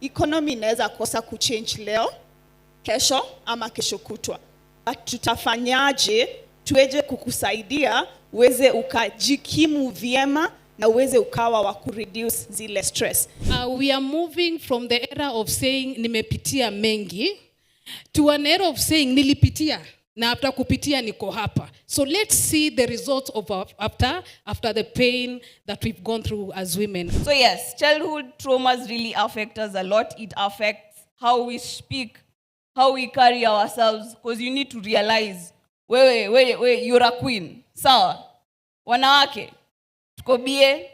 Economy inaweza kosa kuchange leo, kesho ama kesho kutwa. But tutafanyaje tuweze kukusaidia uweze ukajikimu vyema na uweze ukawa wa kureduce zile stress. We are moving from the era of saying nimepitia mengi to an era of saying nilipitia na after kupitia niko hapa. So let's see the results of our, after the pain that we've gone through as women. So yes, childhood traumas really affect us a lot. It affects how we speak, how we carry ourselves, because you need to realize, wewe, wewe, wewe, you're a queen. Sawa? Wanawake, tuko bie,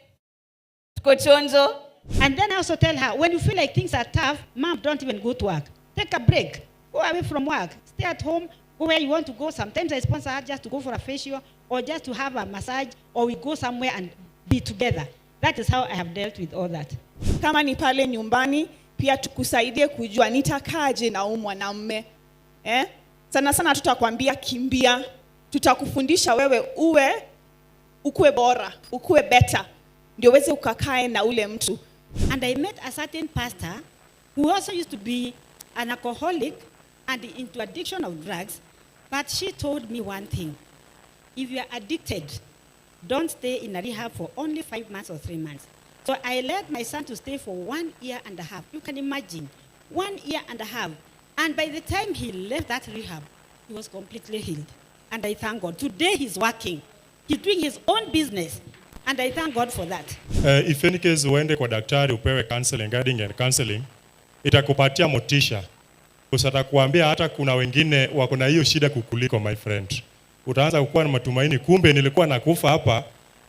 tuko chonjo. And then I also tell her, when you feel like things are tough, Mom, don't even go to work. Take a break. Go away from work. Stay at home. Go where you want to go. Sometimes I sponsor her just to go for a facial or just to have a massage, or we go somewhere and be together. That is how I have dealt with all that. Kama ni pale nyumbani, pia tukusaidie kujua nitakaje na huyu mwanamume. Eh? Sana sana tutakwambia kimbia, tutakufundisha wewe uwe ukuwe bora, ukuwe better, ndio uweze ukakae na ule mtu. And I met a certain pastor who also used to be an alcoholic and into addiction of drugs. But she told me one thing. If you are addicted, don't stay in a rehab for only 5 months or 3 months. So I led my son to stay for 1 year and a half. You can imagine, 1 year and a half. And by the time he left that rehab, he was completely healed. And I thank God. Today he's working. He's doing his own business. And I thank God for that. If any case uende kwa daktari upewe counseling, guiding and counseling, itakupatia motisha. Atakuambia hata kuna wengine wako na hiyo shida kukuliko, my friend. Utaanza kukuwa na matumaini, kumbe nilikuwa nakufa hapa,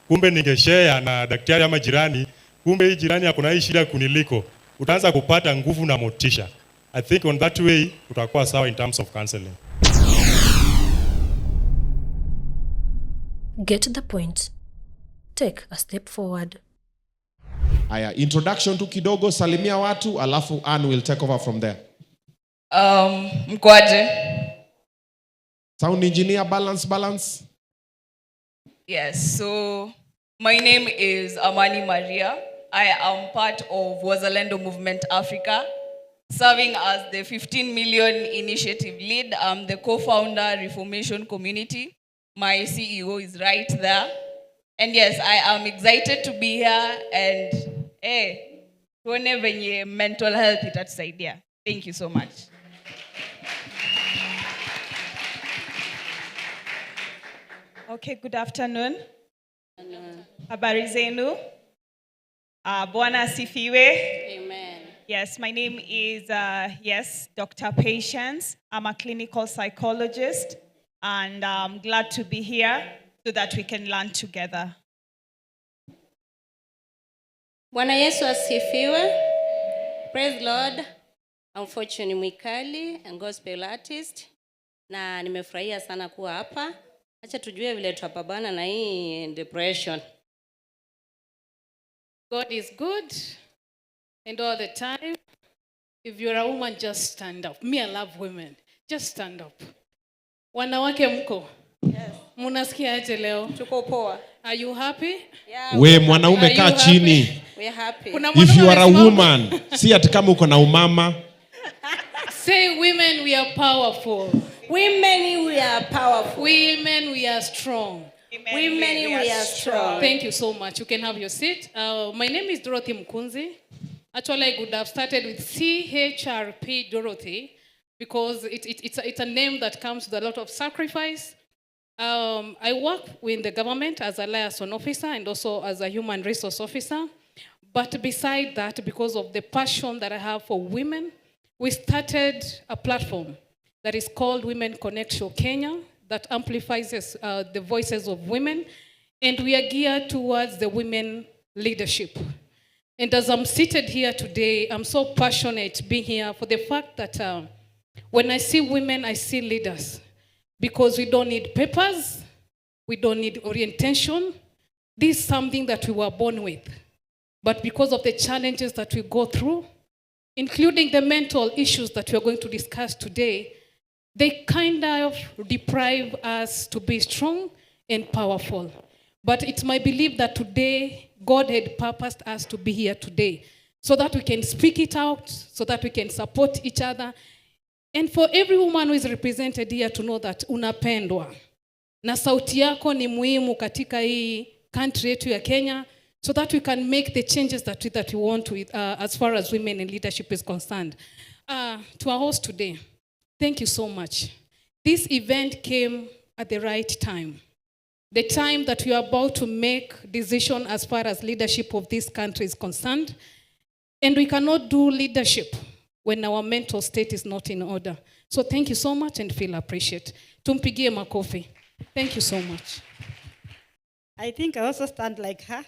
kumbe ningeshare na daktari ama jirani, kumbe hii jirani ako na hii shida kuniliko. Utaanza kupata nguvu na motisha. I think on that way utakuwa sawa in terms of counseling. Get the point. Take a step forward. Aya, introduction tu kidogo, salimia watu, alafu Ann will take over from there. Mko aje? Sound engineer, balance, balance. Yes, so my name is Amani Maria. I am part of Wazalendo Movement Africa, serving as the 15 million initiative lead. I'm the co-founder Reformation Community. My CEO is right there. And yes, I am excited to be here and hey, tuone venye mental health itatusaidia. Thank you so much. Okay, good afternoon. Habari zenu? Bwana asifiwe. Amen. Yes, my name is, yes, Dr. Patience. I'm a clinical psychologist, and I'm glad to be here so that we can learn together. Bwana Yesu asifiwe. Praise Lord. I'm Fortune Mwikali, a gospel artist, na nimefurahia sana kuwa hapa. Acha tujue vile tutapambana na hii depression. God is good and all the time. If you're a woman, just stand up. Me, I love women. Just stand up. Wanawake mko? Yes. Munasikia aje leo? Tuko poa. Are you happy? Yeah, We mwanaume Are you kaa happy? chini. we're happy. Kuna If mwanaume you are a amesimama. Woman, si ati kama uko na umama. Say, "Women, we are powerful." Women, we are powerful. Women, we are strong. Women, we are strong. Thank you so much. You can have your seat. My name is Dorothy Mkunzi. Actually, I could have started with CHRP Dorothy because it's a name that comes with a lot of sacrifice. I work with the government as a liaison officer and also as a human resource officer. But beside that, because of the passion that I have for women, we started a platform that is called Women Connect Show Kenya that amplifies the voices of women. And we are geared towards the women leadership. And as I'm seated here today, I'm so passionate being here for the fact that when I see women, I see leaders. Because we don't need papers, we don't need orientation. This is something that we were born with. But because of the challenges that we go through, including the mental issues that we are going to discuss today, they kind of deprive us to be strong and powerful. But it's my belief that today, God had purposed us to be here today. so that we can speak it out, so that we can support each other. And for every woman who is represented here to know that unapendwa na sauti yako ni muhimu katika hii country yetu ya Kenya, so that we can make the changes that we want with, as far as women in leadership is concerned. To our host today, thank you so much. This event came at the right time. The time that we are about to make decision as far as leadership of this country is concerned. And we cannot do leadership when our mental state is not in order. So thank you so much and feel appreciated. Tumpigie makofi. Thank you so much. I think I also stand like her.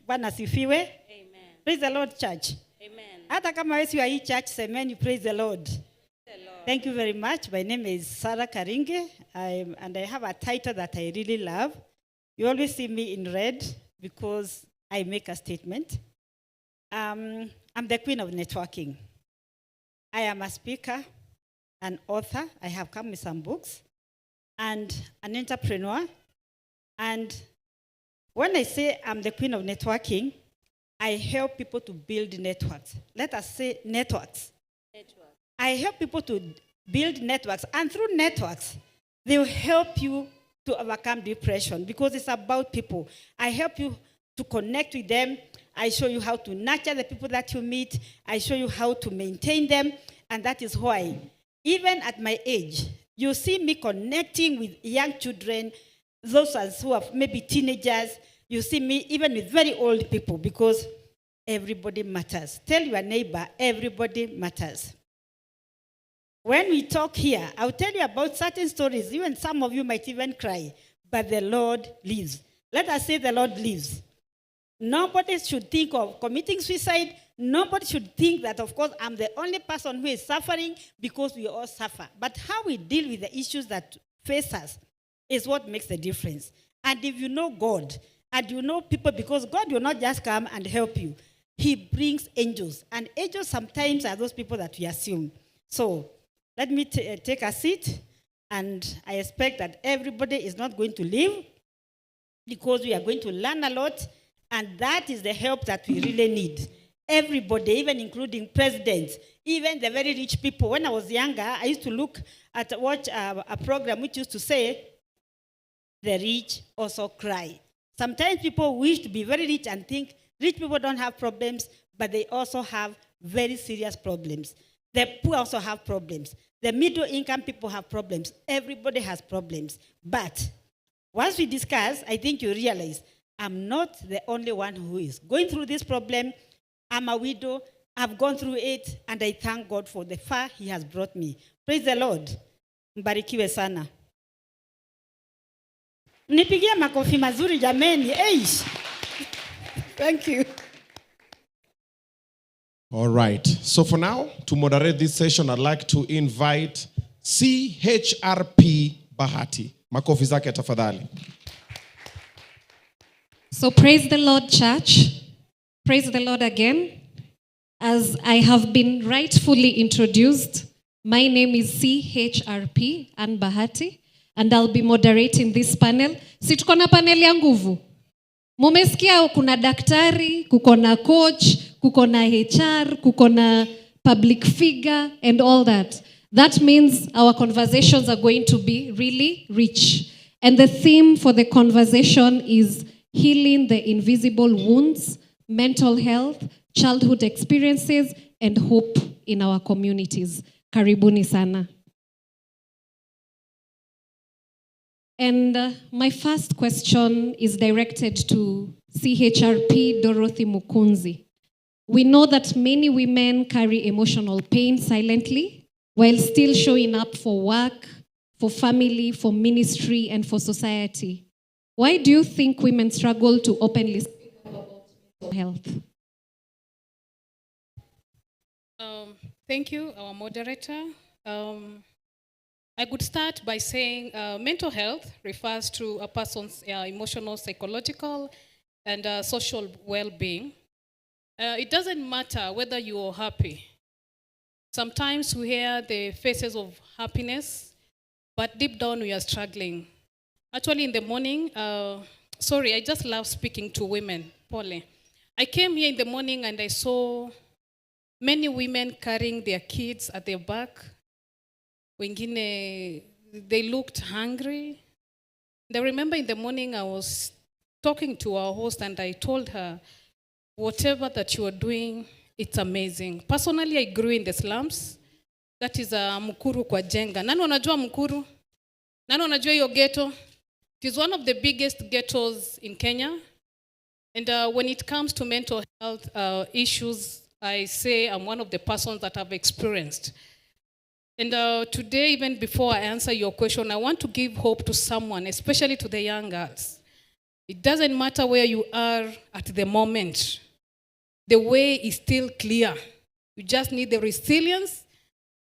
Bwana sifiwe. Amen. Praise the Lord, church. Amen. Hata kama wewe si wa hii church, semeni praise the Lord. The Lord. Thank you very much. My name is Sarah Karinge, and I have a title that I really love. You always see me in red because I make a statement. I'm the queen of networking. I am a speaker, an author. I have come with some books, and an entrepreneur. And when I say I'm the queen of networking, I help people to build networks. Let us say networks. Network. I help people to build networks, and through networks, they will help you to overcome depression because it's about people. I help you to connect with them. I show you how to nurture the people that you meet. I show you how to maintain them, and that is why, even at my age, you see me connecting with young children, those ones who are maybe teenagers. You see me even with very old people because everybody matters. Tell your neighbor, everybody matters. When we talk here, I'll tell you about certain stories. Even some of you might even cry. But the Lord lives. Let us say the Lord lives. Nobody should think of committing suicide. Nobody should think that, of course, I'm the only person who is suffering, because we all suffer. But how we deal with the issues that face us is what makes the difference. And if you know God, and you know people, because God will not just come and help you. He brings angels. And angels sometimes are those people that we assume. So let me take a seat. And I expect that everybody is not going to leave, because we are going to learn a lot. And that is the help that we really need. Everybody, even including presidents, even the very rich people. When I was younger, I used to look at watch a program which used to say, the rich also cry. Sometimes people wish to be very rich and think rich people don't have problems, but they also have very serious problems. The poor also have problems. The middle income people have problems. Everybody has problems. But once we discuss, I think you realize I'm not the only one who is going through this problem. I'm a widow. I've gone through it, and I thank God for the far he has brought me. Praise the Lord. Mbarikiwe sana. Nipigie makofi mazuri jameni. Eish. Thank you. All right. So for now, to moderate this session, I'd like to invite CHRP Bahati. Makofi zake tafadhali. So praise the Lord, church. Praise the Lord again. As I have been rightfully introduced, my name is CHRP Ann Bahati, and I'll be moderating this panel. Si tuko na panel ya nguvu? Mumesikia kuna daktari, kuko na coach, kuko na HR, kuko na public figure and all that. That means our conversations are going to be really rich. And the theme for the conversation is healing the invisible wounds, mental health, childhood experiences, and hope in our communities. Karibuni sana. And my first question is directed to CHRP Dorothy Mukunzi. We know that many women carry emotional pain silently while still showing up for work, for family, for ministry, and for society. Why do you think women struggle to openly speak about mental health? Thank you, our moderator. I could start by saying mental health refers to a person's emotional, psychological, and social well-being. It doesn't matter whether you are happy. Sometimes we hear the faces of happiness, but deep down we are struggling. Actually, in the morning, sorry, I just love speaking to women, Polly. I came here in the morning and I saw many women carrying their kids at their back. Wengine, they looked hungry. And I remember in the morning I was talking to our host and I told her, whatever that you are doing, it's amazing. Personally, I grew in the slums. That is Mukuru kwa Jenga. Nani wanajua Mukuru? Nani wanajua hiyo ghetto? It is one of the biggest ghettos in Kenya. And when it comes to mental health issues, I say I'm one of the persons that have experienced. And today, even before I answer your question, I want to give hope to someone, especially to the young girls. It doesn't matter where you are at the moment. The way is still clear. You just need the resilience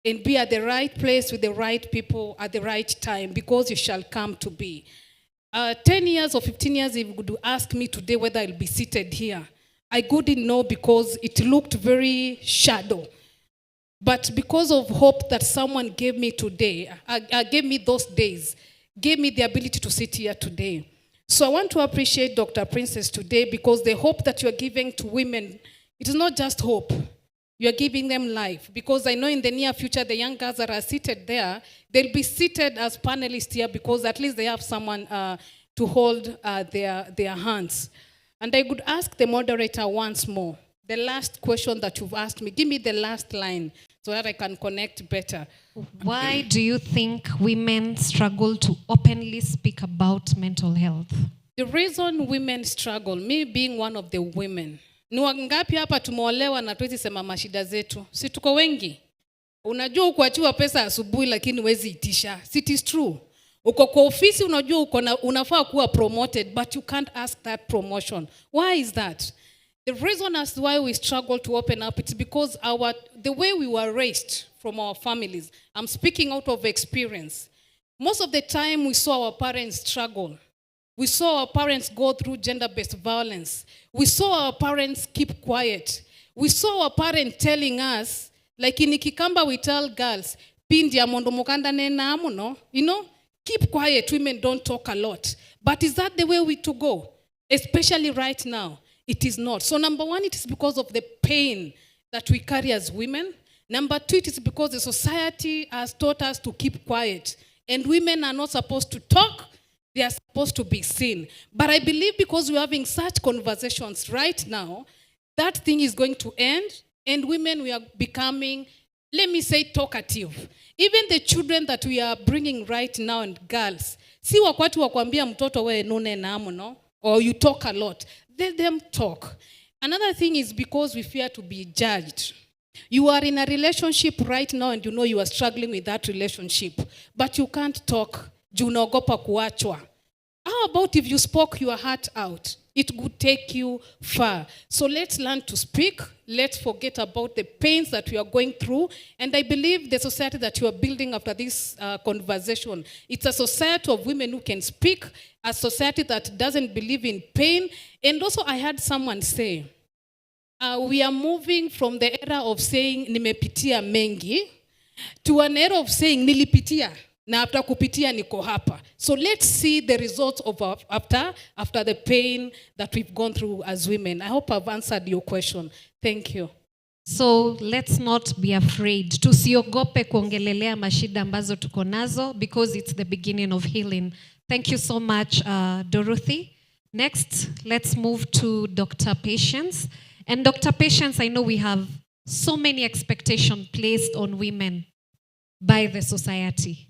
and be at the right place with the right people at the right time, because you shall come to be. 10 years or 15 years, if you would ask me today whether I'll be seated here, I couldn't know because it looked very shadow. But because of hope that someone gave me today, gave me those days, gave me the ability to sit here today. So I want to appreciate Dr. Princess today, because the hope that you are giving to women, it is not just hope. You are giving them life. Because I know in the near future, the young girls that are seated there, they'll be seated as panelists here because at least they have someone to hold their hands. And I could ask the moderator once more, the last question that you've asked me, give me the last line so that I can connect better. Why do you think women struggle to openly speak about mental health? The reason women struggle, me being one of the women, ni wangapi hapa tumeolewa na tuwezi sema mashida zetu? Si tuko wengi? Unajua ukuachiwa pesa asubuhi lakini huwezi itisha. It is true. Uko kwa ofisi unajua uko na, unafaa kuwa promoted, but you can't ask that promotion. Why is that? The reason as to why we struggle to open up, it's because the way we were raised from our families. I'm speaking out of experience. Most of the time we saw our parents struggle. We saw our parents go through gender-based violence. We saw our parents keep quiet. We saw our parents telling us, like in Kikamba we tell girls, Pindia mondo mukanda nena amuno, keep quiet, women don't talk a lot. But is that the way we to go? Especially right now, it is not. So number one, it is because of the pain that we carry as women. Number two, it is because the society has taught us to keep quiet. And women are not supposed to talk. They are supposed to be seen. But I believe because we're having such conversations right now, that thing is going to end, and women, we are becoming, let me say, talkative. Even the children that we are bringing right now and girls, si wakati wa kuambia mtoto we nune namu, no? Or you talk a lot. Let them talk. Another thing is because we fear to be judged. You are in a relationship right now and you know you are struggling with that relationship, but you can't talk. Juu unaogopa kuachwa. How about if you spoke your heart out? It would take you far. So let's learn to speak. Let's forget about the pains that we are going through. And I believe the society that you are building after this conversation, it's a society of women who can speak, a society that doesn't believe in pain. And also I had someone say, we are moving from the era of saying nimepitia mengi to an era of saying nilipitia. Na after kupitia niko hapa. So let's see the results of our, after the pain that we've gone through as women. I hope I've answered your question. Thank you. So let's not be afraid. Tusiogope kuongelelea mashida ambazo tuko nazo because it's the beginning of healing. Thank you so much, Dorothy. Next, let's move to Dr. Patience. And Dr. Patience, I know we have so many expectations placed on women by the society.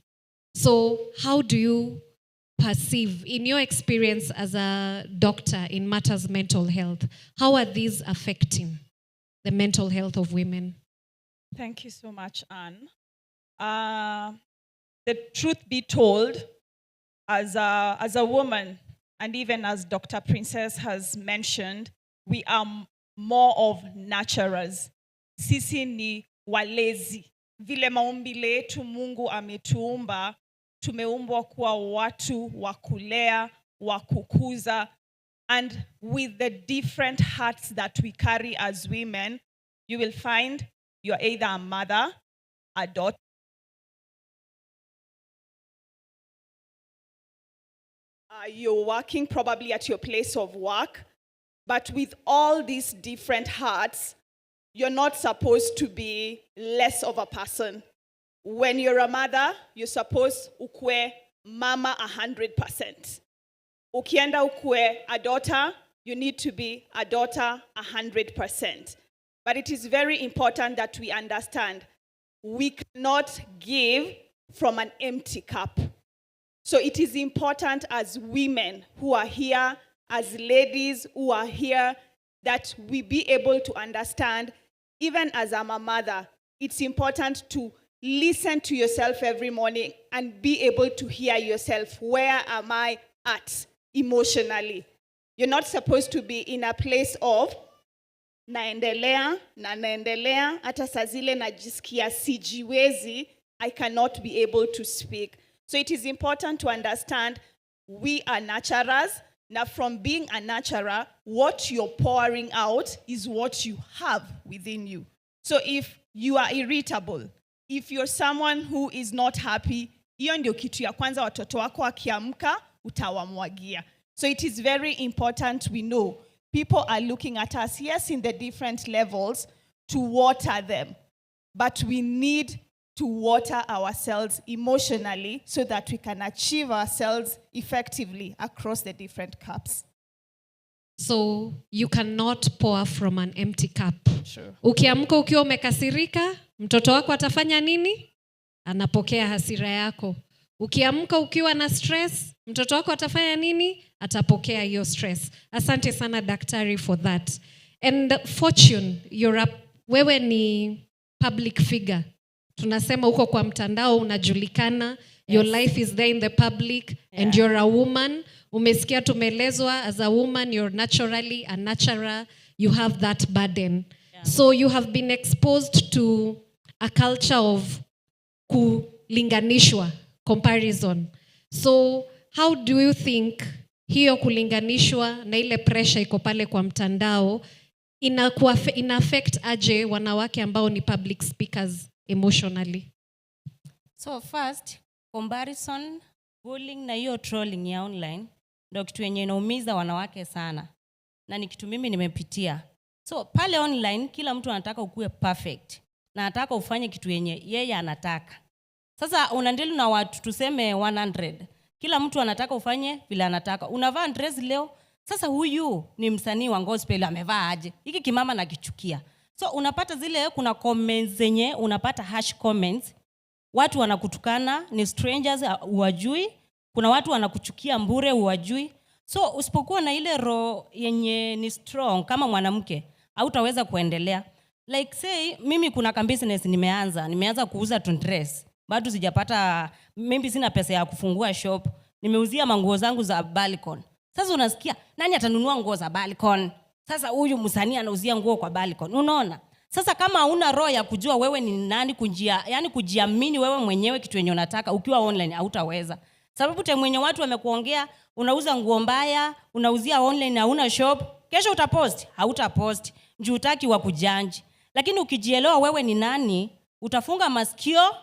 So how do you perceive, in your experience as a doctor in matters mental health, how are these affecting the mental health of women? Thank you so much, Anne. The truth be told, as a woman, and even as Dr. Princess has mentioned, we are more of nurturers. Sisi ni walezi. Vile maumbile yetu Mungu ametuumba, tumeumbwa kuwa watu wa kulea, wa kukuza, and with the different hearts that we carry as women, you will find you're either a mother, a daughter, you're working probably at your place of work. But with all these different hearts, you're not supposed to be less of a person. When you're a mother, you're supposed ukue mama 100%. Ukienda ukue a daughter, you need to be a daughter 100%. But it is very important that we understand we cannot give from an empty cup. So it is important as women who are here, as ladies who are here, that we be able to understand, even as I'm a mother, it's important to listen to yourself every morning and be able to hear yourself. Where am I at emotionally? You're not supposed to be in a place of naendelea na naendelea, hata saa zile najisikia sijiwezi, I cannot be able to speak. So it is important to understand we are nurturers. Now, from being a nurturer, what you're pouring out is what you have within you. So if you are irritable, if you're someone who is not happy, hiyo ndio kitu ya kwanza watoto wako wakiamka utawamwagia. So it is very important we know people are looking at us, yes, in the different levels, to water them. But we need to water ourselves emotionally so that we can achieve ourselves effectively across the different cups. So you cannot pour from an empty cup. Sure. Ukiamka ukiwa umekasirika, mtoto wako atafanya nini? Anapokea hasira yako. Ukiamka ukiwa na stress, mtoto wako atafanya nini? Atapokea hiyo stress. Asante sana, daktari, for that. And Fortune, wewe ni public figure. Tunasema uko kwa mtandao, unajulikana, your life is there in the public and you're a woman. Umesikia tumeelezwa, as a woman you're naturally a nurturer, you have that burden. So you have been exposed to a culture of kulinganishwa, comparison. So how do you think hiyo kulinganishwa na ile pressure iko pale kwa mtandao ina affect aje wanawake ambao ni public speakers emotionally? So first, comparison, bullying na hiyo trolling ya online ndo kitu yenye inaumiza wanawake sana, na ni kitu mimi nimepitia. So pale online kila mtu anataka ukuwe perfect na anataka ufanye kitu yenye yeye anataka. Sasa unadeal na watu tuseme 100, kila mtu anataka ufanye vile anataka. Unavaa dress leo, sasa huyu ni msanii wa gospel, amevaa aje? Hiki kimama nakichukia. So unapata zile, kuna comments zenye unapata, harsh comments, watu wanakutukana, ni strangers, huwajui. Kuna watu wanakuchukia bure, huwajui. So usipokuwa na ile roho yenye ni strong kama mwanamke, hautaweza kuendelea. Like say mimi kuna ka business nimeanza kuuza dress, bado sijapata, maybe sina pesa ya kufungua shop, nimeuzia manguo zangu za balcony. Sasa unasikia, nani atanunua nguo za balcony? Sasa huyu msanii anauzia nguo kwa balcony, unaona? Sasa kama huna roho ya kujua wewe ni nani, yani kujiamini wewe mwenyewe kitu yenye unataka, ukiwa online hautaweza. Sababu time mwenye watu wamekuongea, unauza nguo mbaya, unauzia online, hauna shop, kesho utapost? Hautapost. Juu hutaki wakujudge. Lakini ukijielewa wewe ni nani, utafunga masikio,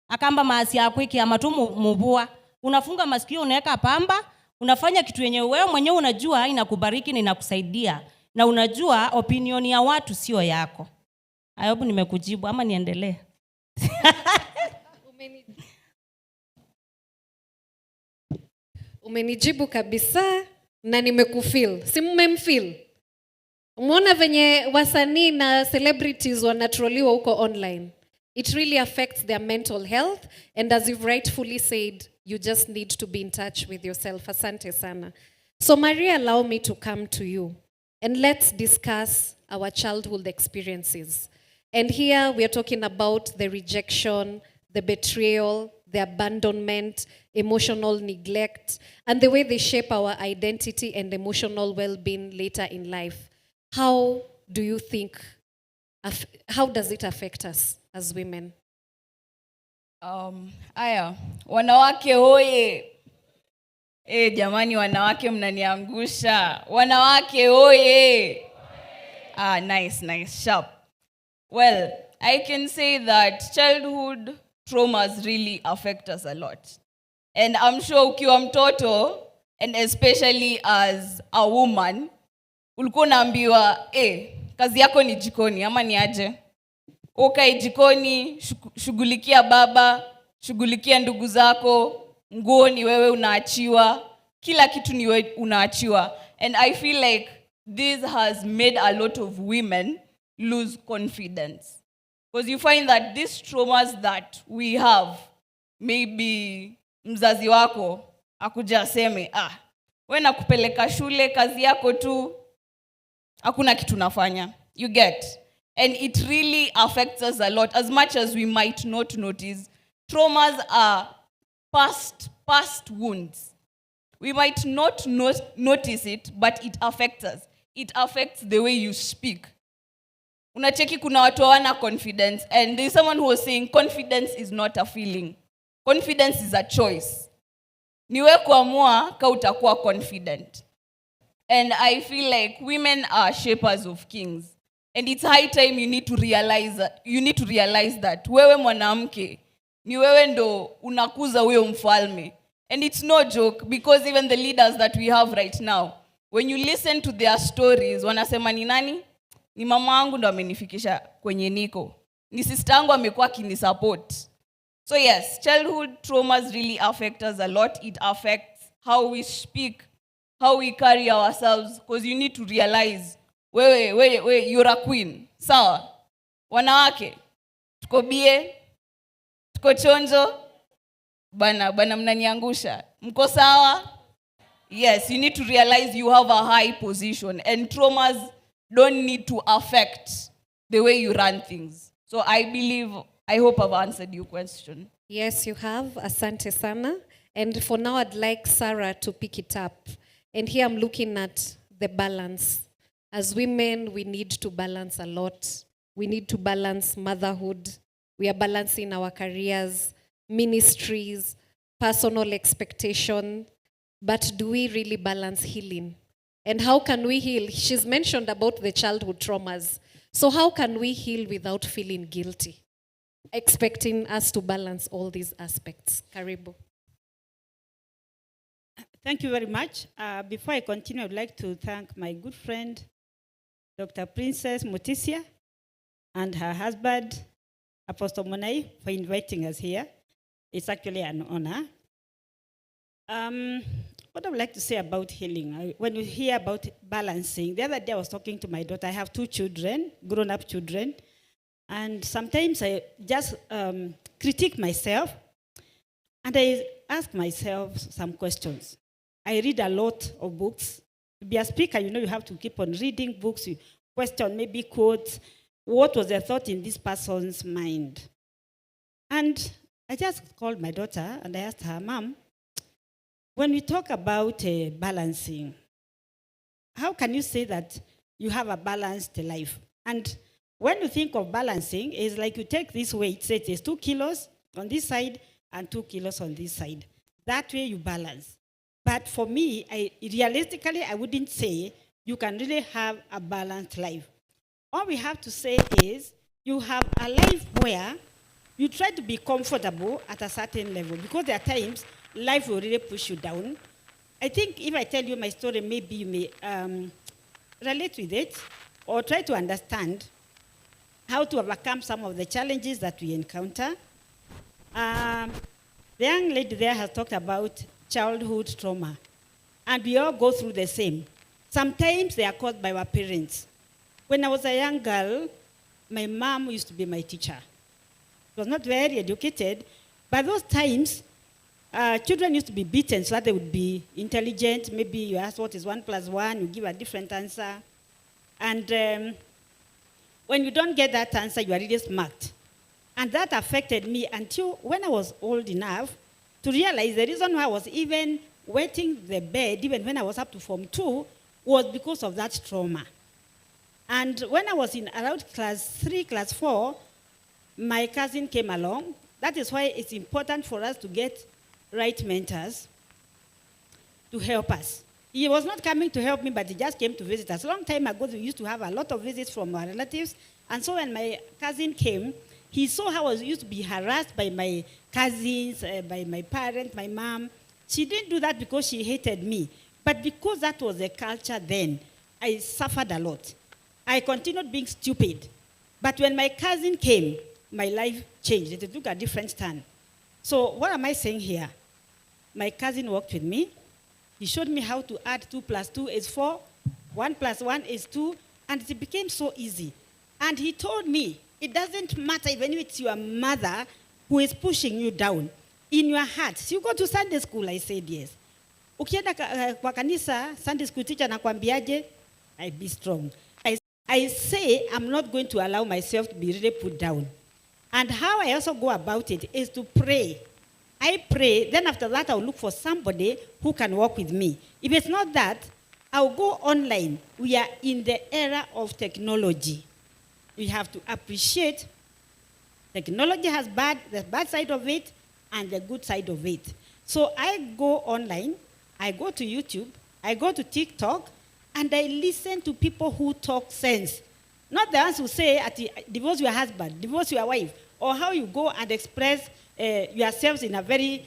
akamba maasi yako iki ama tu mubua. Unafunga masikio, unaweka pamba, unafanya kitu yenye wewe mwenyewe unajua inakubariki na inakusaidia. Na unajua opinion ya watu sio yako. I hope nimekujibu ama niendelee? Umenijibu kabisa na nimekufeel. Si mmemfeel? Umeona venye wasanii na celebrities wanatroliwa huko online. It really affects their mental health, and as you've rightfully said, you just need to be in touch with yourself. Asante sana. So Maria, allow me to come to you and let's discuss our childhood experiences. And here we are talking about the rejection, the betrayal, the abandonment, emotional neglect, and the way they shape our identity and emotional well-being later in life. How do you think, how does it affect us as women? Aya, wanawake oye. Jamani, wanawake mnaniangusha. Wanawake oye. Ah, nice, nice, sharp. Well, I can say that childhood traumas really affect us a lot. And I'm sure ukiwa mtoto, and especially as a woman, Ulikuwa unaambiwa, eh, kazi yako ni jikoni ama ni aje? Ukae jikoni, shughulikia baba, shughulikia ndugu zako, nguo ni wewe unaachiwa, kila kitu ni wewe unaachiwa. And I feel like this has made a lot of women lose confidence. Because you find that these traumas that we have, maybe mzazi wako akuja aseme, "Ah, we nakupeleka shule, kazi yako tu, hakuna kitu nafanya." You get? And it really affects us a lot. As much as we might not notice, traumas are past wounds. We might not notice it, but it affects us. It affects the way you speak. Unacheki kuna watu hawana confidence, and there's someone who was saying confidence is not a feeling. Confidence is a choice. Ni wewe kuamua ka utakuwa confident. And I feel like women are shapers of kings. And it's high time you need to realize that wewe mwanamke ni wewe ndo unakuza huyo mfalme. And it's no joke, because even the leaders that we have right now, when you listen to their stories, wanasema ni nani? Ni mama wangu ndo amenifikisha kwenye niko. Ni sister yangu amekuwa akinisupport. So yes, childhood traumas really affect us a lot. It affects how we speak, how we carry ourselves, because you need to realize, wewe, wewe, wewe, you're a queen. Sawa? Wanawake, tuko bie, tuko chonjo, bana, bana mnaniangusha. Mko sawa? Yes, you need to realize you have a high position, and traumas don't need to affect the way you run things. So I believe, I hope I've answered your question. Yes, you have. Asante sana. And for now, I'd like Sarah to pick it up. And here I'm looking at the balance. As women, we need to balance a lot. We need to balance motherhood. We are balancing our careers, ministries, personal expectation. But do we really balance healing? And how can we heal? She's mentioned about the childhood traumas. So how can we heal without feeling guilty? Expecting us to balance all these aspects. Karibu. Thank you very much. Before I continue, I'd like to thank my good friend, Dr. Princess Mutisia, and her husband, Apostle Monai, for inviting us here. It's actually an honor. What I would like to say about healing, when you hear about balancing, the other day I was talking to my daughter. I have two children, grown-up children, and sometimes I just critique myself, and I ask myself some questions. I read a lot of books. To be a speaker, you know, you have to keep on reading books. You question, maybe quotes. What was the thought in this person's mind? And I just called my daughter and I asked her, "Mom, when we talk about balancing, how can you say that you have a balanced life?" And when you think of balancing, it's like you take this weight, say it is 2 kilos on this side and 2 kilos on this side. That way you balance. But for me, realistically, I wouldn't say you can really have a balanced life. All we have to say is you have a life where you try to be comfortable at a certain level, because there are times life will really push you down. I think if I tell you my story, maybe you may relate with it or try to understand how to overcome some of the challenges that we encounter. The young lady there has talked about childhood trauma, and we all go through the same. Sometimes they are caused by our parents. When I was a young girl, my mom used to be my teacher. She was not very educated, but those times, children used to be beaten so that they would be intelligent. Maybe you ask what is 1 plus 1, you give a different answer. And when you don't get that answer, you are really smacked. And that affected me until when I was old enough to realize the reason why I was even wetting the bed, even when I was up to Form 2, was because of that trauma. And when I was in around class 3, class 4, my cousin came along. That is why it's important for us to get right mentors to help us. He was not coming to help me, but he just came to visit us. A long time ago, we used to have a lot of visits from our relatives. And so when my cousin came, he saw how I was used to be harassed by my cousins, by my parents, my mom. She didn't do that because she hated me, but because that was the culture then. I suffered a lot. I continued being stupid. But when my cousin came, my life changed. It took a different turn. So what am I saying here? My cousin worked with me. He showed me how to add 2 plus 2 is 4, 1 plus 1 is 2, and it became so easy. And he told me, it doesn't matter even if it's your mother who is pushing you down. In your heart, so you go to Sunday school, I said yes. Ukienda kwa kanisa, Sunday school teacher anakwambiaje? I be strong. I say I'm not going to allow myself to be really put down. And how I also go about it is to pray. I pray, then after that I'll look for somebody who can work with me. If it's not that, I'll go online. We are in the era of technology. We have to appreciate technology has the bad side of it and the good side of it. So I go online, I go to YouTube, I go to TikTok, and I listen to people who talk sense. Not the ones who say, divorce your husband, divorce your wife, or how you go and express yourselves in a very,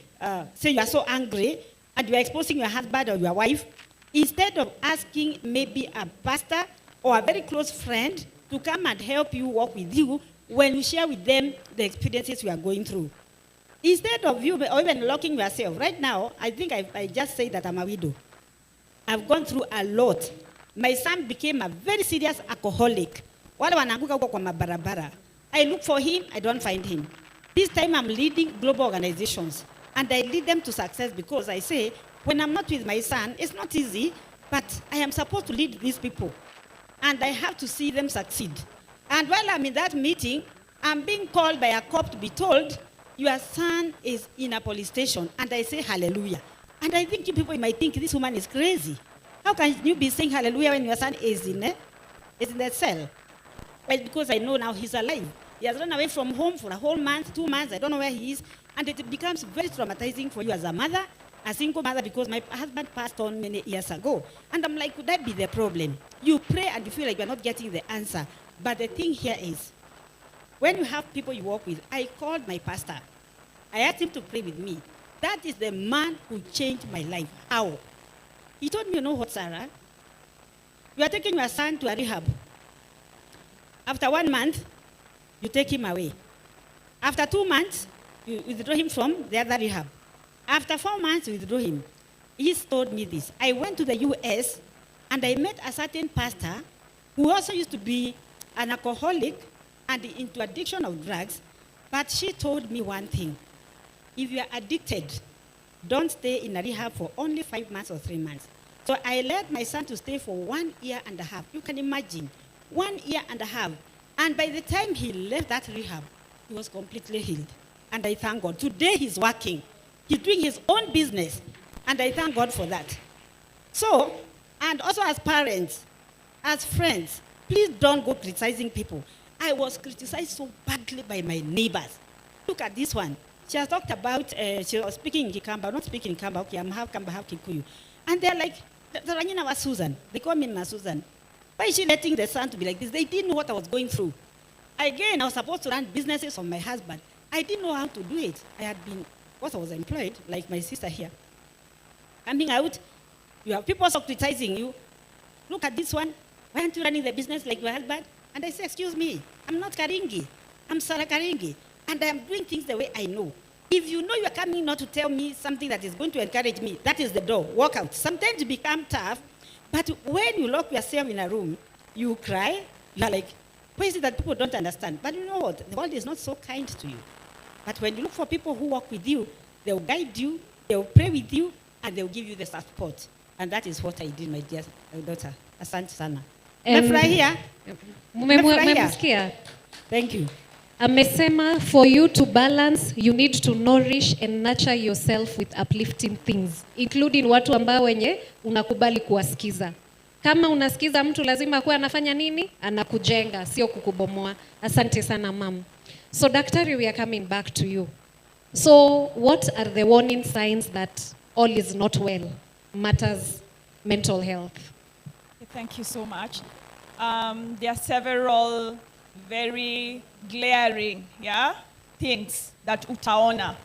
say you are so angry, and you are exposing your husband or your wife, instead of asking maybe a pastor or a very close friend to come and help you work with you when you share with them the experiences you are going through. Instead of you, or even locking yourself. Right now, I think I just say that I'm a widow. I've gone through a lot. My son became a very serious alcoholic. Wale wanaanguka huko kwa mabarabara. I look for him, I don't find him. This time I'm leading global organizations, and I lead them to success because I say, when I'm not with my son, it's not easy, but I am supposed to lead these people, and I have to see them succeed. And while I'm in that meeting, I'm being called by a cop to be told, your son is in a police station, and I say, hallelujah. And I think you people might think this woman is crazy. How can you be saying hallelujah when your son is in the cell? It's because I know now he's alive. He has run away from home for a whole month, 2 months, I don't know where he is. And it becomes very traumatizing for you as a mother, a single mother, because my husband passed on many years ago. And I'm like, could that be the problem? You pray and you feel like you're not getting the answer. But the thing here is, when you have people you work with, I called my pastor. I asked him to pray with me. That is the man who changed my life. How? He told me, you know what, Sarah? You are taking your son to a rehab. After 1 month, you take him away. After 2 months, you withdraw him from the other rehab. After 4 months, you withdraw him. He told me this. I went to the US and I met a certain pastor who also used to be an alcoholic and into addiction of drugs, but she told me one thing. If you are addicted, don't stay in a rehab for only 5 months or 3 months. So I led my son to stay for 1.5 years. You can imagine, 1.5 years. And by the time he left that rehab, he was completely healed. And I thank God. Today he's working. He's doing his own business. And I thank God for that. So, and also as parents, as friends, please don't go criticizing people. I was criticized so badly by my neighbors. Look at this one. She has talked about, she was speaking in Kikamba, not speaking in Kamba, okay, I'm half Kamba, half Kikuyu. And they're like, Zaranyina was Susan. They call me Ma Susan. Why is she letting the son to be like this? They didn't know what I was going through. Again, I was supposed to run businesses for my husband. I didn't know how to do it. I had been, of course I was employed, like my sister here. Coming out, you have people criticizing you. Look at this one. Why aren't you running the business like your husband? And I say, excuse me, I'm not Karingi. I'm Sarah Karingi. And I am doing things the way I know. If you know you are coming not to tell me something that is going to encourage me, that is the door. Walk out. Sometimes you become tough, but when you lock yourself in a room, you cry. You are like, why is it that people don't understand? But you know what? The world is not so kind to you. But when you look for people who work with you, they will guide you, they will pray with you, and they will give you the support. And that is what I did, my dear daughter. Asante sana. Mmefurahia? Mmemsikia? Thank you. Amesema for you to balance, you need to nourish and nurture yourself with uplifting things, including watu ambao wenye unakubali kuwasikiza. Kama unasikiza mtu lazima kuwa anafanya nini? Anakujenga, sio kukubomoa. Asante sana ma'am. So daktari, we are coming back to you. So what are the warning signs that all is not well matters mental health? Thank you so much. There are several very glaring, things that utaona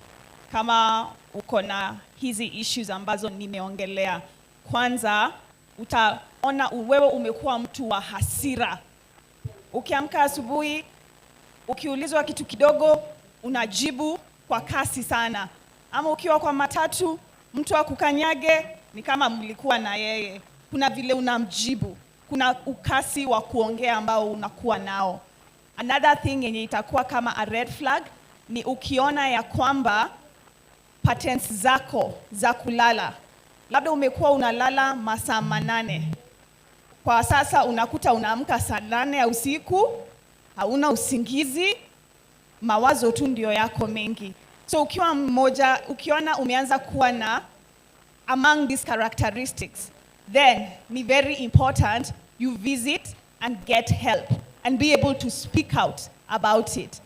kama uko na hizi issues ambazo nimeongelea. Kwanza, utaona Ona wewe umekuwa mtu wa hasira. Ukiamka asubuhi, ukiulizwa kitu kidogo, unajibu kwa kasi sana. Ama ukiwa kwa matatu, mtu akukanyage, ni kama mlikuwa na yeye. Kuna vile unamjibu, kuna ukasi wa kuongea ambao unakuwa nao. Another thing yenye itakuwa kama a red flag ni ukiona ya kwamba patterns zako za kulala, labda umekuwa unalala masaa 8, kwa sasa unakuta unaamka saa 8 ya usiku, hauna usingizi, mawazo tu ndio yako mengi. So ukiwa mmoja, ukiona umeanza kuwa na among these characteristics, then ni very important you visit and get help and be able to speak out about it.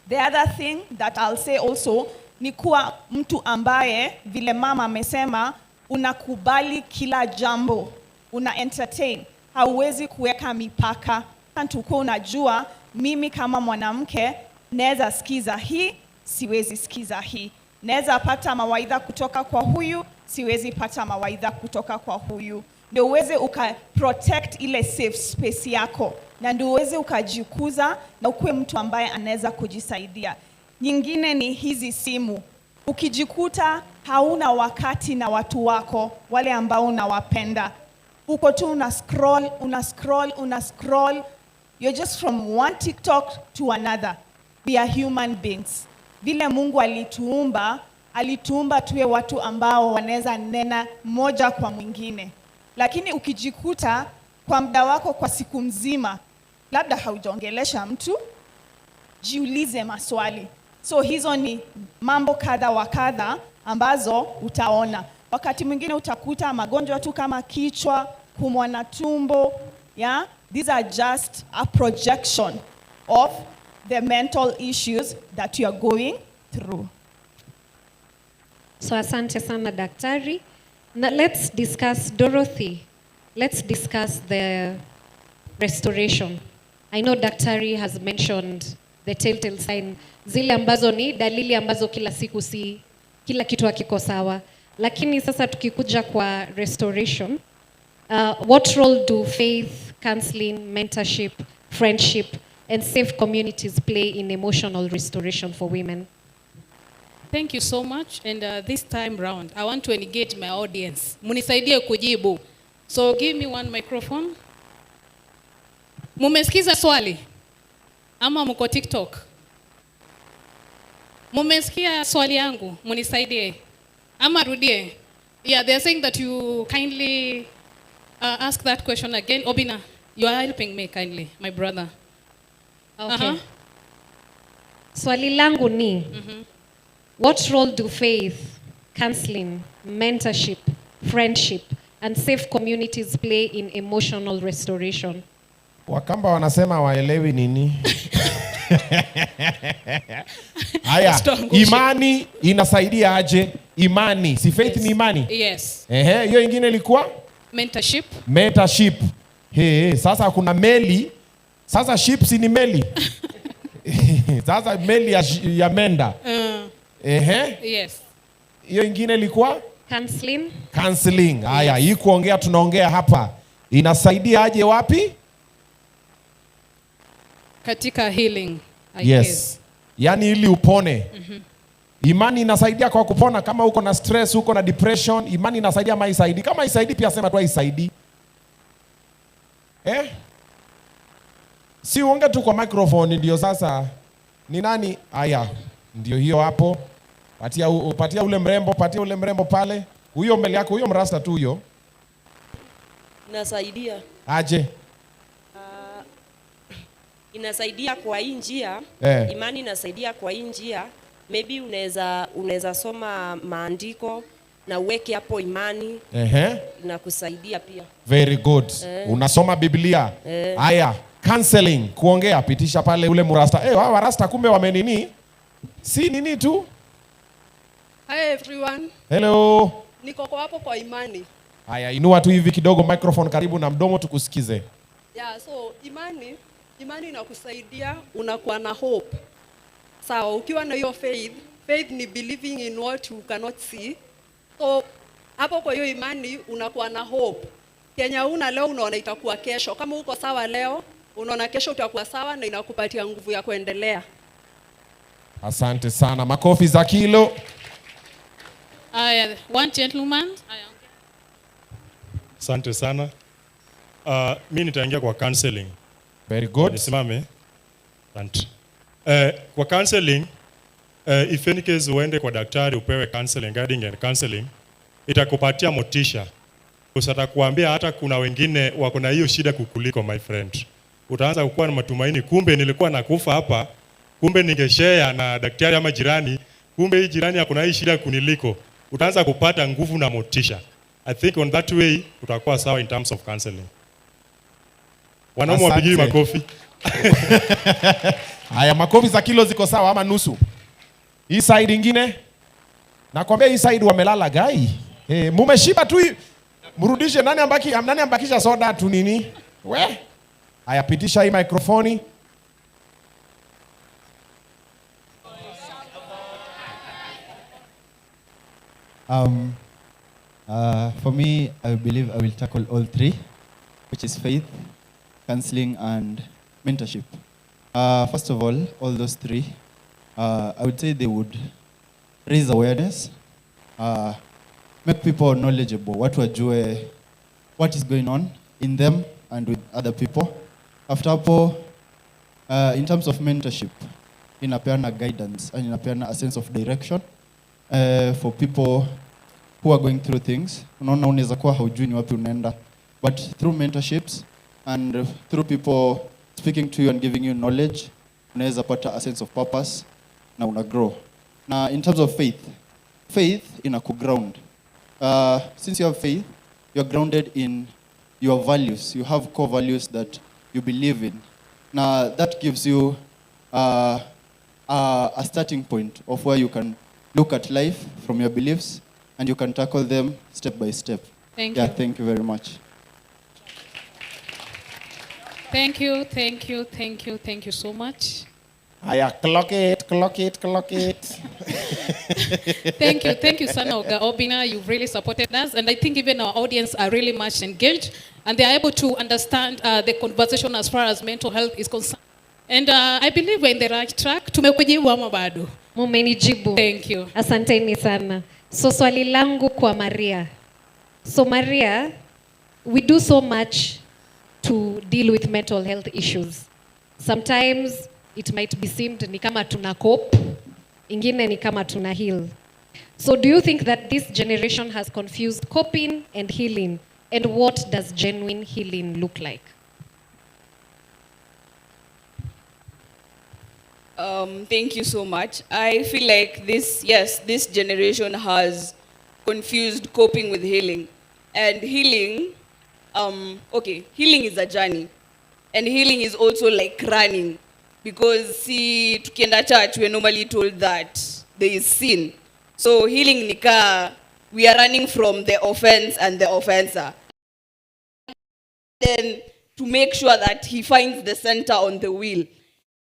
The other thing that I'll say also ni kuwa mtu ambaye, vile mama amesema, unakubali kila jambo, una entertain, hauwezi kuweka mipaka. Tukuwa unajua mimi kama mwanamke naweza sikiza hii, siwezi sikiza hii, naweza pata mawaidha kutoka kwa huyu, siwezi pata mawaidha kutoka kwa huyu, ndio uweze uka protect ile safe space yako na ndio uweze ukajikuza na ukuwe mtu ambaye anaweza kujisaidia. Nyingine ni hizi simu. Ukijikuta hauna wakati na watu wako wale ambao unawapenda, uko tu una scroll, una scroll, una scroll, you're just from one TikTok to another. We are human beings. Vile Mungu alituumba, alituumba tuwe watu ambao wanaweza nena moja kwa mwingine, lakini ukijikuta kwa muda wako kwa siku mzima labda haujaongelesha mtu, jiulize maswali. So hizo ni mambo kadha wa kadha ambazo utaona. Wakati mwingine utakuta magonjwa tu kama kichwa, kuumwa na tumbo, yeah? These are just a projection of the mental issues that you are going through. So asante sana, daktari. Now let's discuss Dorothy. Let's discuss the restoration. I know daktari has mentioned the telltale sign, zile ambazo ni dalili ambazo kila siku si kila kitu hakiko sawa. Lakini sasa tukikuja kwa restoration, what role do faith, counseling, mentorship, friendship and safe communities play in emotional restoration for women? Thank you so much. And this time round, I want to engage my audience. Munisaidie kujibu. So give me one microphone. Mumesikiza swali? Ama mko TikTok? Mumesikia swali yangu? Munisaidie. Ama rudie. Yeah, they are saying that you kindly ask that question again. Obina, you are helping me kindly, my brother. Okay. Swali langu ni, what role do faith, counseling, mentorship, friendship and safe communities play in emotional restoration? Wakamba wanasema waelewi nini. Haya, Usituangushe. Imani inasaidia aje? Imani, si faith ni imani? Yes. Ehe, hiyo ingine ilikuwa Mentorship. Mentorship. He, sasa kuna meli. Sasa ships ni meli. Sasa meli ya menda. Ehe. Yes. Hiyo ingine ilikuwa Counseling. Counseling. Haya, hii kuongea tunaongea hapa. Inasaidia aje wapi? Katika healing, I Yes. guess. Yaani ili upone. Imani inasaidia kwa kupona. Kama uko na stress, uko na depression, imani inasaidia ama haisaidii? Kama haisaidii pia sema tu haisaidii. Eh? Si uonge tu kwa microphone ndio sasa. Ni nani? Haya, ndio hiyo hapo. Patia ule mrembo, patia ule mrembo pale. Huyo mbele yako, huyo mrasta tu huyo. Inasaidia. Aje? Inasaidia kwa hii njia. Imani inasaidia kwa hii njia. Maybe unaweza soma maandiko na uweke hapo imani. Inakusaidia pia. Very good. Unasoma Biblia. Haya, counseling, kuongea, pitisha pale ule mrasta. Hawa warasta kumbe wamenini? Si nini tu? Hi everyone. Hello. Niko kwa hapo kwa imani. Haya, inua tu hivi kidogo microphone karibu na mdomo tukusikize. Yeah, so imani inakusaidia unakuwa na hope. Sawa, ukiwa na hiyo faith, faith ni believing in what you cannot see. So hapo kwa hiyo imani unakuwa na hope. Kenya una leo unaona itakuwa kesho. Kama uko sawa leo, unaona kesho utakuwa sawa na inakupatia nguvu ya kuendelea. Asante sana, makofi za kilo. Aya, one gentleman. Aya. Asante sana. Mi nitaingia kwa counseling. Very good. Nisimame. Asante. Kwa counseling, if any case uende kwa daktari upewe counseling, guiding and counseling, itakupatia motisha. Atakuambia hata kuna wengine wako na hiyo shida kukuliko, my friend. Utaanza kukuwa na matumaini, kumbe nilikuwa nakufa hapa, kumbe ningeshare na daktari ama jirani, kumbe hii jirani ako na hii shida kuniliko. Utaanza kupata nguvu na motisha. I think on that way utakuwa sawa in terms of counseling. Wanaume wapigiwe Asante. Makofi. Haya, makofi za kilo ziko sawa ama nusu? Hii side ingine? Nakwambia hii side wamelala gai. Eh, mumeshiba tu. Mrudishe, nani ambakisha soda tu nini? We? Haya, pitisha hii mikrofoni. For me, I believe I will tackle all three, which is faith, counseling, and mentorship. First of all those three, I would say they would raise awareness, make people knowledgeable, watu wajue what is going on in them and with other people. After hapo, in terms of mentorship, inapeana guidance and inapeana a sense of direction for people who are going through things. Unaona unaweza kuwa haujui ni wapi unaenda, but through mentorships and through people speaking to you and giving you knowledge, unaweza pata a sense of purpose na una grow. Na in terms of faith, faith inaku-ground. Since you have faith, you're grounded in your values. You have core values that you believe in. Now, that gives you a starting point of where you can look at life from your beliefs and you can tackle them step by step. Thank you. Thank you very much. Thank you, thank you, thank you, thank you so much. Aya, clock it, clock it, clock it. Thank you, thank you sana Oga Obina. You've really supported us, and I think even our audience are really much engaged, and they are able to understand the conversation as far as mental health is concerned. And I believe we're in the right track. Tumekujibu ama bado? Mumenijibu. Thank you. Asanteni sana. So swali langu kwa Maria. So Maria, we do so much to deal with mental health issues. Sometimes it might be seemed ni kama tuna cope, ingine ni kama tuna heal. So do you think that this generation has confused coping and healing? And what does genuine healing look like? Thank you so much. I feel like this generation has confused coping with healing. And healing, okay, healing is a journey. And healing is also like running. Because see, tukienda church, we're normally told that there is sin. So healing nika, we are running from the offense and the offenser. Then to make sure that he finds the center on the wheel.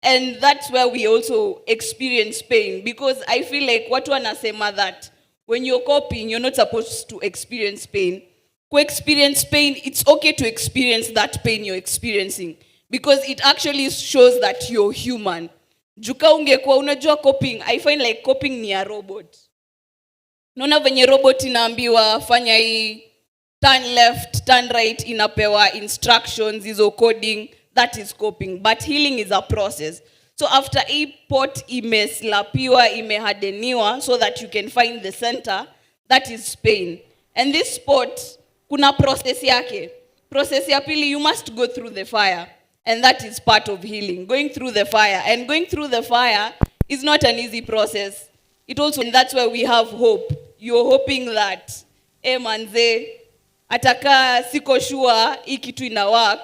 And that's where we also experience pain, because I feel like watu wanasema that when you're coping, you're not supposed to experience pain. Ku experience pain, it's okay to experience that pain you're experiencing, because it actually shows that you're human. Juu ka ungekuwa unajua coping, I find like coping ni a robot. Naona venye robot inaambiwa fanya hii, turn left, turn right, inapewa instructions, hizo coding, that is coping. But healing is a process. So after hii pot imeslapiwa, imehadeniwa, so that you can find the center, that is pain. And this pot, kuna process yake. Process ya pili, you must go through the fire. And that is part of healing, going through the fire. And going through the fire is not an easy process. It also, and that's where we have hope. You're hoping that, hey, manze, ataka siko sure hii kitu ina work,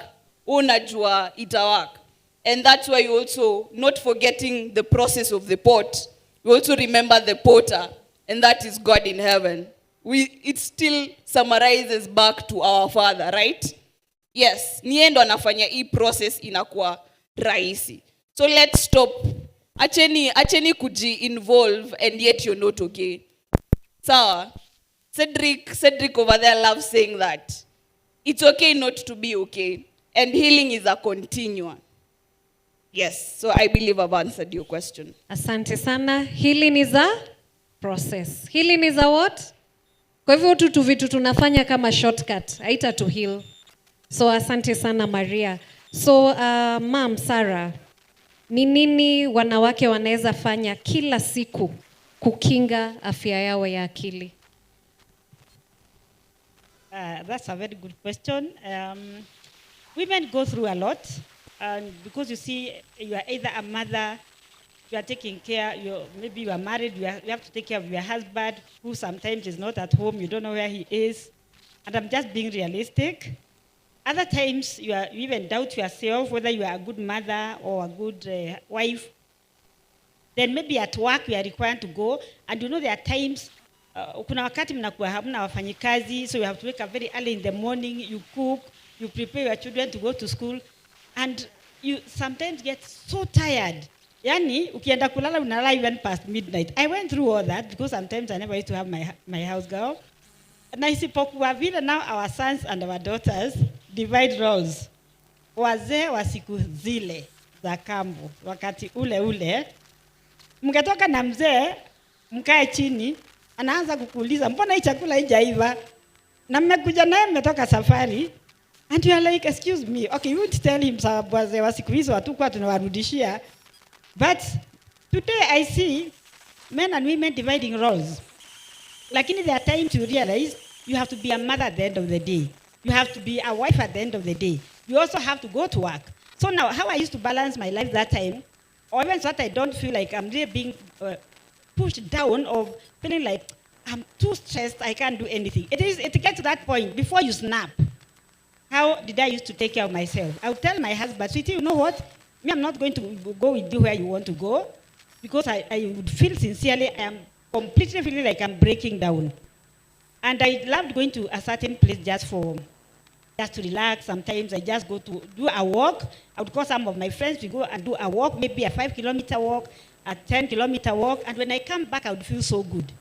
unajua ita work. And that's why you also, not forgetting the process of the pot, you also remember the potter, and that is God in heaven. It still summarizes back to our Father, right? Yes, ni yeye ndo anafanya hii process inakuwa rahisi. So let's stop. Acheni kuji-involve and yet you're not okay. Sawa? Cedric over there loves saying that. It's okay not to be okay. And healing is a continuum. Yes, so I believe I've answered your question. Asante sana. Healing is a process. Healing is a what? Kwa hivyo tu vitu tunafanya kama shortcut, haita to heal. So asante sana, Maria. So Ma'am Sarah, ni nini wanawake wanaweza fanya kila siku kukinga afya yao ya akili? That's a very good question. Women go through a lot, and because you see, you are either a mother, you are taking care, maybe you are married, you have to take care of your husband, who sometimes is not at home, you don't know where he is. And I'm just being realistic. Other times, you even doubt yourself whether you are a good mother or a good wife. Then maybe at work you are required to go, and you know there are times, kuna wakati mnakuwa hamna wafanyikazi, so you have to wake up very early in the morning, you cook, you prepare your children to go to school, and you sometimes get so tired. Yani, ukienda kulala unalala even past midnight. I went through all that because sometimes I never used to have my house girl. Na isipokuwa vile now our sons and our daughters divide roles. Wazee wa siku zile za kambo, wakati ule ule, mngetoka na mzee, mkae chini, anaanza kukuuliza, mbona hii chakula haijaiva? Na mmekuja naye mmetoka safari, and you are like, excuse me, okay, you won't tell him sababu wazee wa siku hizo hatukuwa tunawarudishia. But today I see men and women dividing roles. Lakini there are times you realize you have to be a mother at the end of the day. You have to be a wife at the end of the day. You also have to go to work. So now, how I used to balance my life that time, or even so that I don't feel like I'm really being pushed down or feeling like I'm too stressed, I can't do anything. It gets to that point before you snap. How did I used to take care of myself? I would tell my husband, sweetie, you know what? Me, I'm not going to go with you where you want to go, because I would feel sincerely, I am completely feeling like I'm breaking down. And I loved going to a certain place just to relax. Sometimes I just go to do a walk. I would call some of my friends, we go and do a walk, maybe a 5-kilometer walk, a 10-kilometer walk. And when I come back, I would feel so good.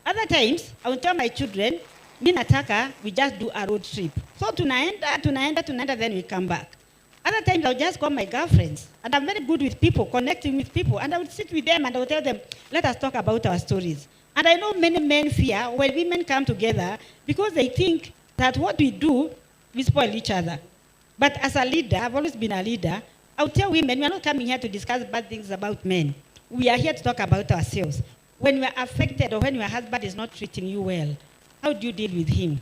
Other times, I would tell my children, mi nataka, we just do a road trip. So tunaenda, tunaenda, tunaenda, then we come back. Other times, I would just call my girlfriends. And I'm very good with people, connecting with people. And I would sit with them and I would tell them, let us talk about our stories. And I know many men fear when women come together because they think that what we do, we spoil each other. But as a leader, I've always been a leader, I would tell women, we are not coming here to discuss bad things about men. We are here to talk about ourselves. When we are affected or when your husband is not treating you well, how do you deal with him?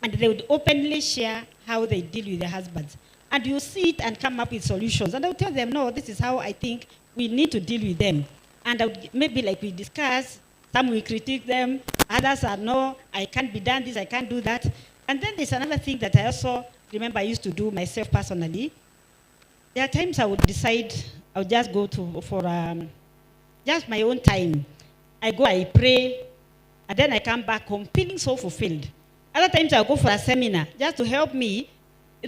And they would openly share how they deal with their husbands. And you see it and come up with solutions. And I would tell them, no, this is how I think we need to deal with them. And I would, maybe like we discuss, some we critique them, others are no, I can't be done this, I can't do that. And then there's another thing that I also remember I used to do myself personally. There are times I would decide I would just go to for just my own time. I go, I pray, and then I come back home feeling so fulfilled. Other times I go for a seminar just to help me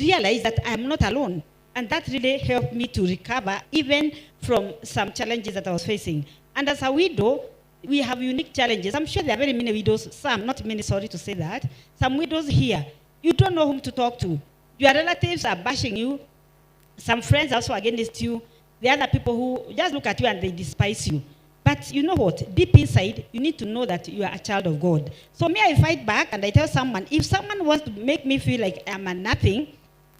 realize that I'm not alone. And that really helped me to recover even from some challenges that I was facing. And as a widow, we have unique challenges. I'm sure there are very many widows, some, not many, sorry to say that, some widows here. You don't know whom to talk to. Your relatives are bashing you. Some friends also against you. The other people who just look at you and they despise you. But you know what? Deep inside, you need to know that you are a child of God. So me, I fight back and I tell someone, if someone wants to make me feel like I'm a nothing,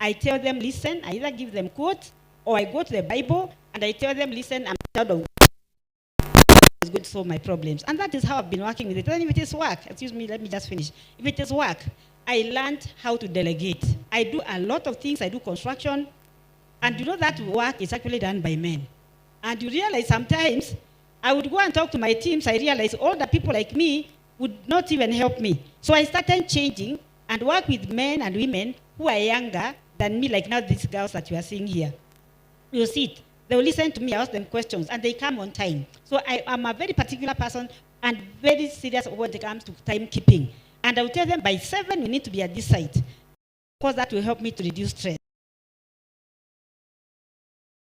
I tell them, listen, I either give them quotes or I go to the Bible and I tell them, listen, I'm a child of God. Is going to solve my problems. And that is how I've been working with it. And if it is work, excuse me, let me just finish. If it is work, I learned how to delegate. I do a lot of things. I do construction. And you know that work is actually done by men. And you realize sometimes I would go and talk to my teams. I realize all the people like me would not even help me. So I started changing and work with men and women who are younger than me, like now these girls that you are seeing here. You see it. They will listen to me, I ask them questions, and they come on time. So I am a very particular person and very serious when it comes to timekeeping. And I will tell them by 7, we need to be at this site, because that will help me to reduce stress.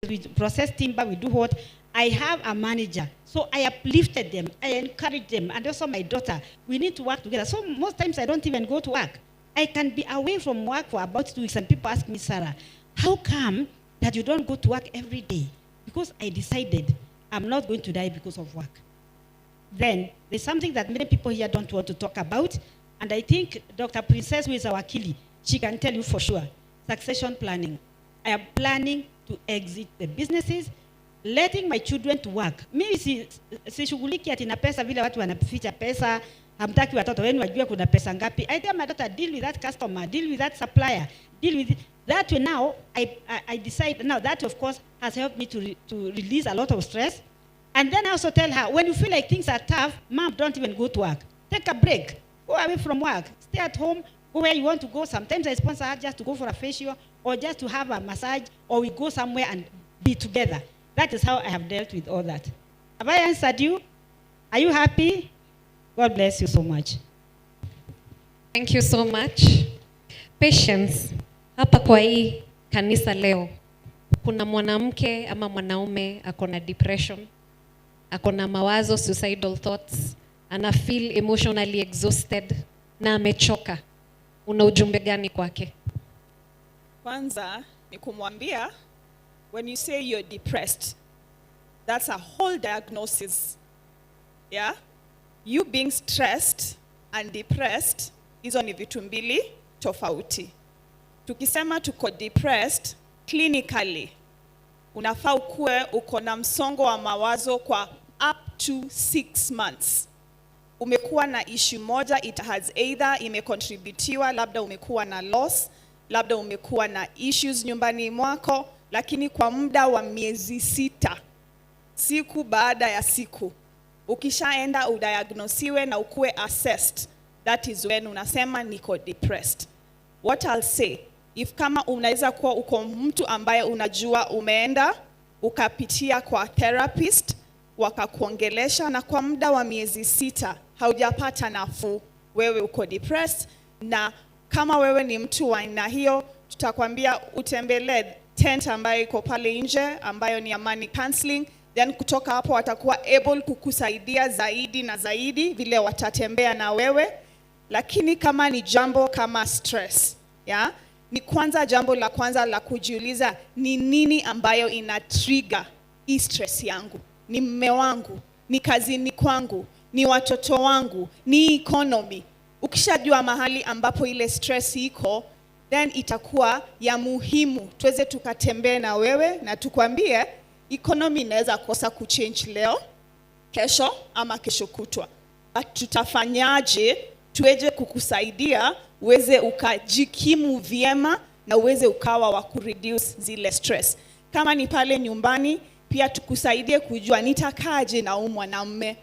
We process timber, we do what? I have a manager. So I uplifted them, I encouraged them, and also my daughter. We need to work together. So most times I don't even go to work. I can be away from work for about 2 weeks and people ask me, "Sarah, how come that you don't go to work every day?" Because I decided I'm not going to die because of work. Then there's something that many people here don't want to talk about, and I think Dr. Princess, who is our wakili, she can tell you for sure. Succession planning. I am planning to exit the businesses, letting my children to work. Mimi si sishughuliki ati na pesa vile watu wanaficha pesa, hamtaki watoto wenu wajue kuna pesa ngapi. I tell my daughter, "Deal with that customer, deal with that supplier, deal with it." That way now, I decide, now that of course has helped me to release a lot of stress. And then I also tell her, "When you feel like things are tough, Mom, don't even go to work. Take a break. Go away from work. Stay at home. Go where you want to go." Sometimes I sponsor her just to go for a facial or just to have a massage, or we go somewhere and be together. That is how I have dealt with all that. Have I answered you? Are you happy? God bless you so much. Thank you so much. Patience, hapa kwa hii kanisa leo kuna mwanamke ama mwanaume ako na depression, ako na mawazo, suicidal thoughts, ana feel emotionally exhausted na amechoka. Una ujumbe gani kwake? Kwanza ni kumwambia, when you say you're depressed, that's a whole diagnosis. Yeah? You being stressed and depressed, hizo ni vitu mbili tofauti. Tukisema tuko depressed, clinically, unafaa ukuwe uko na msongo wa mawazo kwa up to 6 months. Umekuwa na issue moja, it has either imecontributiwa, labda umekuwa na loss, labda umekuwa na issues nyumbani mwako, lakini kwa muda wa miezi 6, siku baada ya siku, ukishaenda udiagnosiwe na ukuwe assessed, that is when unasema niko depressed. What I'll say, if kama unaweza kuwa uko mtu ambaye unajua umeenda ukapitia kwa therapist wakakuongelesha na kwa muda wa miezi 6 haujapata nafuu, wewe uko depressed, na kama wewe ni mtu wa aina hiyo, tutakwambia utembelee tent ambayo iko pale nje ambayo ni Amani Counseling. Then kutoka hapo watakuwa able kukusaidia zaidi na zaidi vile watatembea na wewe. Lakini kama ni jambo kama stress, yeah? Ni kwanza jambo la kwanza la kujiuliza ni nini ambayo ina trigger hii stress yangu? Ni mme wangu? Ni kazini kwangu? Ni watoto wangu? Ni economy? Ukishajua mahali ambapo ile stress iko, then itakuwa ya muhimu tuweze tukatembee na wewe na tukwambie economy inaweza kosa kuchange leo, kesho ama kesho kutwa. But tutafanyaje tuweze kukusaidia uweze ukajikimu vyema na uweze ukawa wa kureduce zile stress. Kama ni pale nyumbani, pia tukusaidie kujua nitakaje na huyu mwanamume,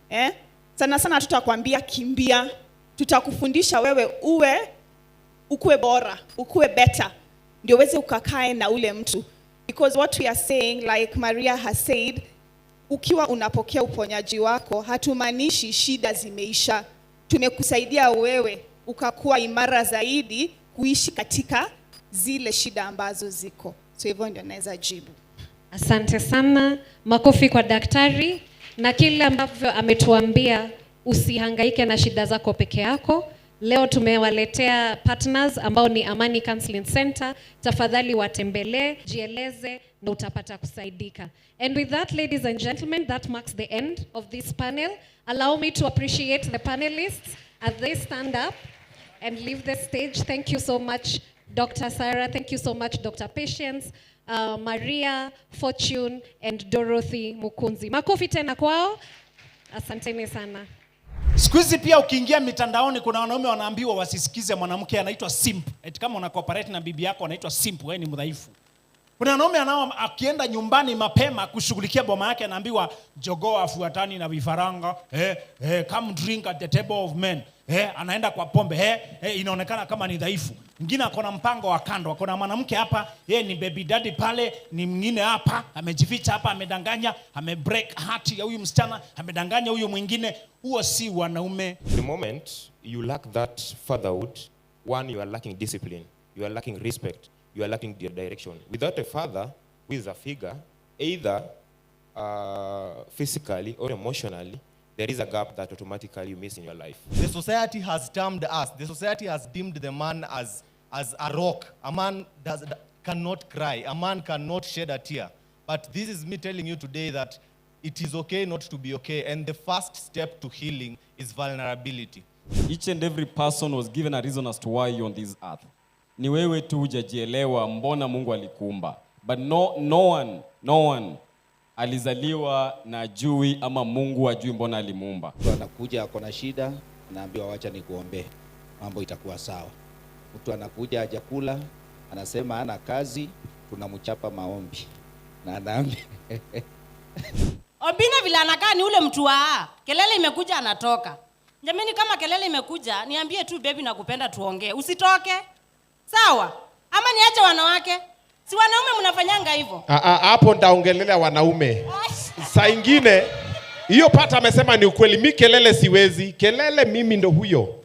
eh? Sana sana tutakwambia kimbia, tutakufundisha wewe uwe ukuwe bora, ukuwe better, ndio uweze ukakae na ule mtu. Because what we are saying, like Maria has said, ukiwa unapokea uponyaji wako, hatumaanishi shida zimeisha. Tumekusaidia wewe ukakuwa imara zaidi kuishi katika zile shida ambazo ziko. So hivyo ndio naweza jibu. Asante sana, makofi kwa daktari na kile ambavyo ametuambia, usihangaike na shida zako peke yako. Leo tumewaletea partners ambao ni Amani Counseling Center. Tafadhali watembelee, jieleze na utapata kusaidika. And with that, ladies and gentlemen, that marks the end of this panel. Allow me to appreciate the panelists as they stand up and leave the stage. Thank you so much, Dr. Sarah. Thank you so much, Dr. Patience, Maria, Fortune, and Dorothy Mukunzi. Makofi tena kwao. Asanteni sana. Siku hizi pia ukiingia mitandaoni kuna wanaume wanaambiwa wasisikize mwanamke anaitwa simp. Eti kama una cooperate na bibi yako anaitwa simp, wewe ni mdhaifu. Kuna wanaume anao akienda nyumbani mapema kushughulikia boma yake anaambiwa jogoo afuatani na vifaranga, come drink at the table of men. Anaenda kwa pombe, inaonekana kama ni dhaifu. Mwingine ako na mpango wa kando, ako na mwanamke hapa, yeye ni baby daddy pale, ni mwingine hapa, amejificha hapa, amedanganya, amebreak heart ya huyu msichana, amedanganya huyu mwingine. Huo si wanaume. The moment you lack that fatherhood, one, you are lacking discipline, you are lacking respect, you are lacking the direction. Without a father who is a figure, either physically or emotionally, There is a gap that automatically you miss in your life. The society has termed us, the society has deemed the man as a rock. A man cannot cry, a man cannot shed a tear. But this is me telling you today that it is okay not to be okay, and the first step to healing is vulnerability. Each and every person was given a reason as to why you're on this earth. Ni wewe tu hujajielewa mbona Mungu alikuumba. But no one alizaliwa na ajui ama Mungu ajui mbona alimuumba. Mtu anakuja ako na shida, anaambiwa wacha nikuombe, mambo itakuwa sawa. Mtu anakuja hajakula, anasema hana kazi, tunamchapa maombi. Na anaambi. Obina vile anakaa ni ule mtu wa kelele imekuja anatoka. Jamani, kama kelele imekuja, niambie tu baby nakupenda tuongee. Usitoke. Sawa? Ama niache wanawake? Si wanaume mnafanyanga hivyo? Hapo nitaongelelea wanaume. Saa ingine hiyo pata amesema ni ukweli, mi kelele siwezi. Kelele mimi ndo huyo.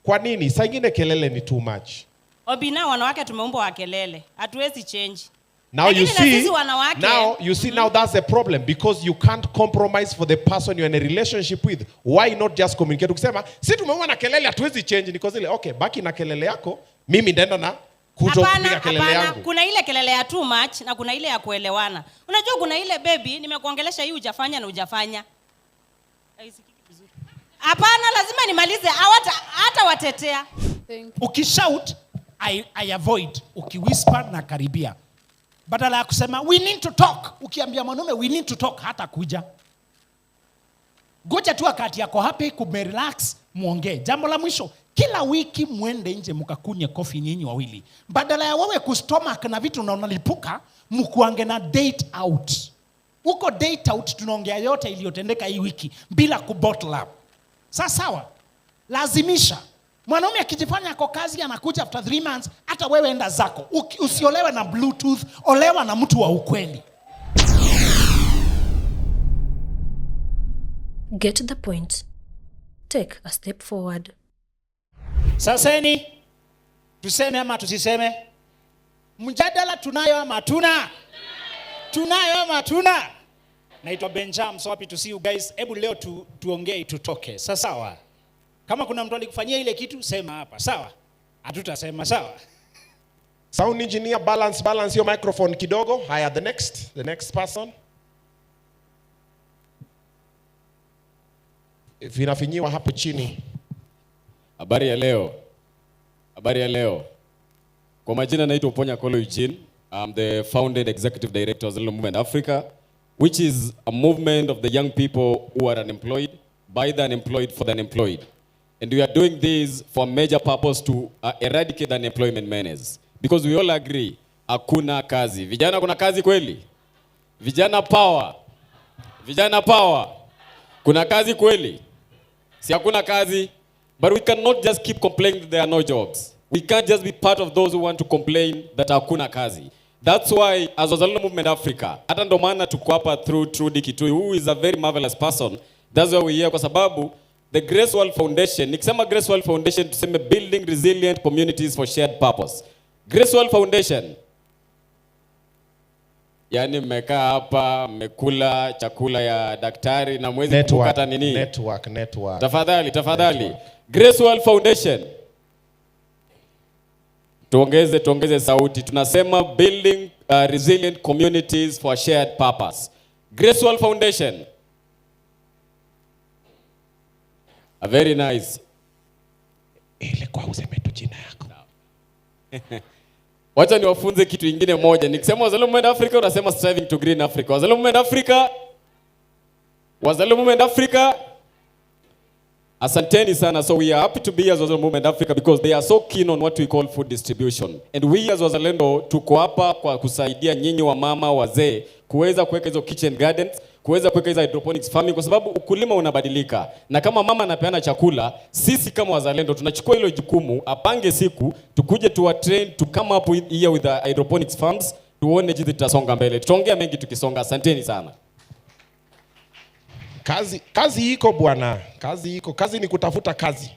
Kwa nini? Saa ingine kelele ni too much. Obina, wanawake tumeumbwa wa kelele. Hatuwezi change. Now you see, now that's a problem because you can't compromise for the person you're in a relationship with. Why not just communicate? Ukisema, si tumeua na kelele hatuwezi change, niko zile, okay, baki na kelele yako, mimi ndaenda na kutokupiga kelele yangu. Kuna ile kelele ya too much na kuna ile ya kuelewana. Unajua kuna ile baby nimekuongelesha hii hujafanya na hujafanya. Hapana, lazima nimalize, hata watetea. Ukishout, I avoid. Ukiwhisper na karibia. Badala ya kusema we need to talk, ukiambia mwanaume we need to talk hata kuja. Goja tu wakati yako happy, kumerelax, muongee. Jambo la mwisho, kila wiki muende nje mkakunywe coffee nyinyi wawili. Badala ya wewe kustomach na vitu na unalipuka, mkuange na date out. Uko date out tunaongea yote iliyotendeka hii wiki bila kubottle up. Sasa sawa? Lazimisha. Mwanaume akijifanya ako kazi anakuja after 3 months, hata wewe enda zako. Usiolewe na Bluetooth, olewa na mtu wa ukweli. Get the point. Take a step forward. Saseni, tuseme ama tusiseme? Mjadala tunayo ama hatuna? Tunayo ama hatuna? Naitwa Benjam, so happy to see you guys. Hebu leo tuongee tutoke. Sasa sawa? Kama kuna mtu alikufanyia ile kitu, sema hapa, sawa? Hatutasema, sawa? Sound engineer, balance your microphone kidogo. Haya, the next person. Vinafinyiwa hapo chini. Habari ya leo. Habari ya leo. Kwa majina naitwa Ponya Kolo Eugene. I'm the founding executive director of Wazalendo Movement Africa, which is a movement of the young people who are unemployed, by the unemployed, for the unemployed. And we are doing this for a major purpose to eradicate the unemployment menace. Because we all agree, hakuna kazi. Vijana kuna kazi kweli? Vijana power. Vijana power. Kuna kazi kweli? Si hakuna kazi. But we cannot just keep complaining that there are no jobs. We can't just be part of those who want to complain that hakuna kazi. That's why, as Wazalendo Movement Africa, hata ndo maana tuko hapa through Trudy Kitui, who is a very marvelous person. That's why we here, kwa sababu the Grace World Foundation, nikisema Grace World Foundation, tuseme building resilient communities for shared purpose. Grace World Foundation. Yani mmekaa hapa, mmekula chakula ya daktari na mwezi kukata nini? Network. Tafadhali. Network. Grace World Foundation. Tuongeze sauti. Tunasema building resilient communities for shared purpose. Grace World Foundation. A very nice. Ilikuwa useme tu jina yako. Wacha niwafunze kitu ingine moja. Nikisema Wazalendo Movement Africa unasema striving to green Africa. Wazalendo Movement Africa. Wazalendo Movement Africa. Asanteni sana. So we are happy to be as Wazalendo Movement Africa because they are so keen on what we call food distribution. And we as Wazalendo tuko hapa kwa kusaidia nyinyi wa mama wazee kuweza kuweka hizo kitchen gardens, kuweza kuweka hizo hydroponics farming, kwa sababu ukulima unabadilika. Na kama mama anapeana chakula, sisi kama Wazalendo tunachukua hilo jukumu, apange siku, tukuje tuwa train to come up with here with the hydroponics farms, tuone jinsi tutasonga mbele. Tutaongea mengi tukisonga. Asanteni sana. Kazi iko bwana. Kazi iko. Kazi ni kutafuta kazi.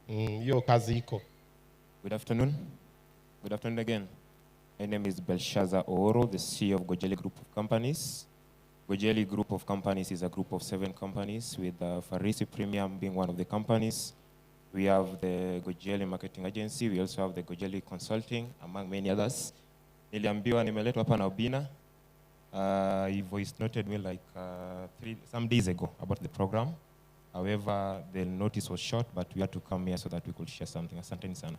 Hiyo kazi iko. Good afternoon. Good afternoon again. My name is Belshazzar Ooro, the CEO of Gojeli Group of Companies. Gojeli Group of Companies is a group of 7 companies, with Farisi Premium being one of the companies. We have the Gojeli Marketing Agency. We also have the Gojeli Consulting, among many others. Niliambiwa nimeletwa hapa na Obina. He voice noted me like some days ago about the program. However, the notice was short, but we had to come here so that we could share something. Asanteni sana.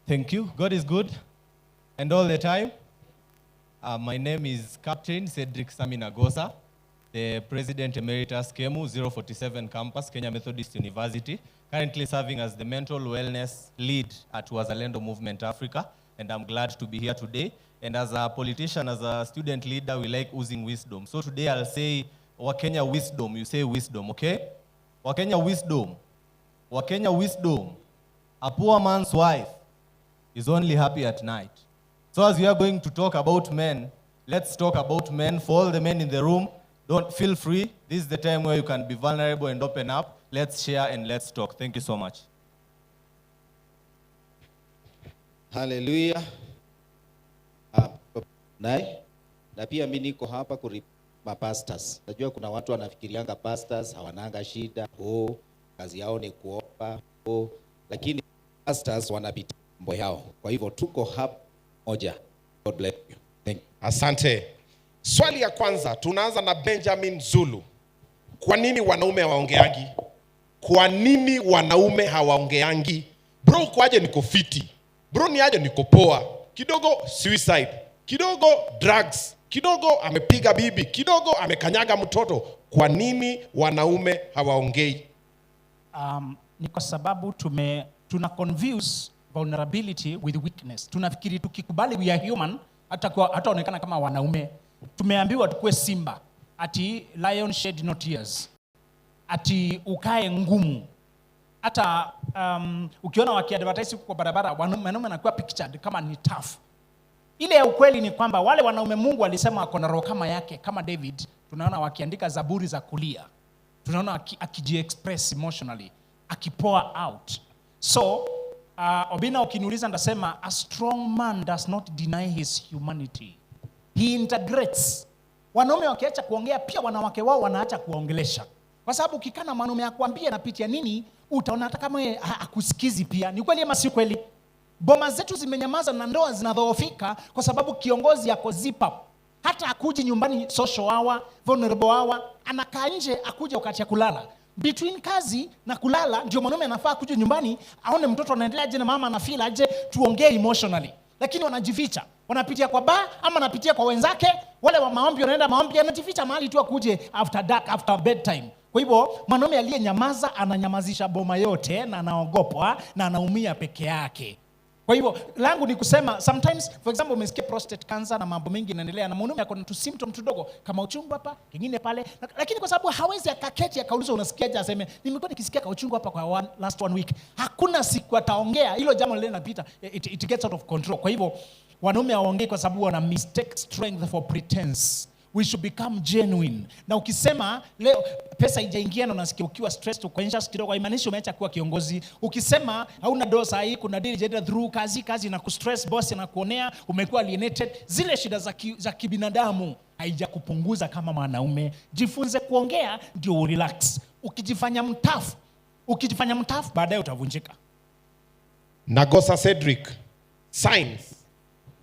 Thank you. God is good, and all the time. My name is Captain Cedric Sami Nagosa, the President Emeritus KEMU 047 Campus, Kenya Methodist University, currently serving as the Mental Wellness Lead at Wazalendo Movement Africa, and I'm glad to be here today. And as a politician, as a student leader, we like oozing wisdom. So today I'll say Wakenya wisdom. You say wisdom, okay? Wakenya wisdom. Wakenya wisdom. A poor man's wife is only happy at night. So as we are going to talk about men, let's talk about men. For all the men in the room, don't feel free. This is the time where you can be vulnerable and open up. Let's share and let's talk. Thank you so much. Hallelujah. Na pia mimi niko hapa kuripa pastors. Najua kuna watu wanafikirianga pastors hawananga shida. Oh, kazi yao ni kuomba. Oh, lakini pastors wanapitia mambo yao. Kwa hivyo tuko hapa moja. God bless you. Thank you. Asante. Swali ya kwanza tunaanza na Benjamin Zulu. Kwa nini wanaume hawaongeangi? Kwa nini wanaume hawaongeangi? Bro, kwaje niko fiti? Bro, ni aje niko poa? Kidogo suicide, kidogo drugs, kidogo amepiga bibi, kidogo amekanyaga mtoto. Kwa nini wanaume hawaongei? Ni kwa sababu tuna confuse vulnerability with weakness. Tunafikiri tukikubali we are human, hataonekana kama wanaume. Tumeambiwa tukue simba, ati lion shed no tears, ati ukae ngumu. Hata ukiona wakiadvertise huko kwa barabara, wanaume wanakuwa pictured kama ni tough. Ile ya ukweli ni kwamba wale wanaume Mungu alisema wako na roho kama yake, kama David, tunaona wakiandika zaburi za kulia. Tunaona akijiexpress emotionally, akipour out. So, Obina ukiniuliza ndasema a strong man does not deny his humanity. He integrates. Wanaume wakiacha kuongea pia wanawake wao wanaacha kuongelesha. Kwa sababu ukikaa na mwanaume akwambie anapitia nini, utaona hata kama yeye hakusikizi pia. Ni kweli ama si kweli? Boma zetu zimenyamaza na ndoa zinadhoofika kwa sababu kiongozi ako zip up. Hata akuji nyumbani social hour, vulnerable hour, anakaa nje akuje wakati ya kulala. Between kazi na kulala ndio mwanaume anafaa kuja nyumbani aone mtoto anaendeleaje na mama anafeel aje, tuongee emotionally. Lakini wanajificha. Wanapitia kwa bar ama wanapitia kwa wenzake, wale wa maombi wanaenda maombi, anajificha mahali tu akuje after dark, after bedtime. Kwa hivyo mwanaume aliyenyamaza ananyamazisha boma yote na anaogopwa na anaumia peke yake. Kwa hivyo langu ni kusema sometimes, for example, umesikia prostate cancer na mambo mengi yanaendelea na mwanaume ako na tu symptom tudogo kama uchungu hapa, kingine pale, lakini kwa sababu hawezi akaketi akaulizwa unasikiaje, aseme nimekuwa nikisikia ka uchungu hapa kwa last 1 week. Hakuna siku ataongea hilo jambo lile linapita, it gets out of control. Kwa hivyo wanaume hawaongei kwa sababu wana mistake strength for pretense. We should become genuine. Na ukisema leo pesa haijaingia na unasikia ukiwa stressed, uko anxious kidogo, haimaanishi umeacha kuwa kiongozi. Ukisema hauna dosa sahi, kuna deal jeda through kazi na kustress, boss na kuonea, umekuwa alienated, zile shida za kibinadamu haijakupunguza kama mwanaume. Jifunze kuongea ndio urelax. Ukijifanya mtafu baadaye utavunjika. Nagosa Cedric, signs.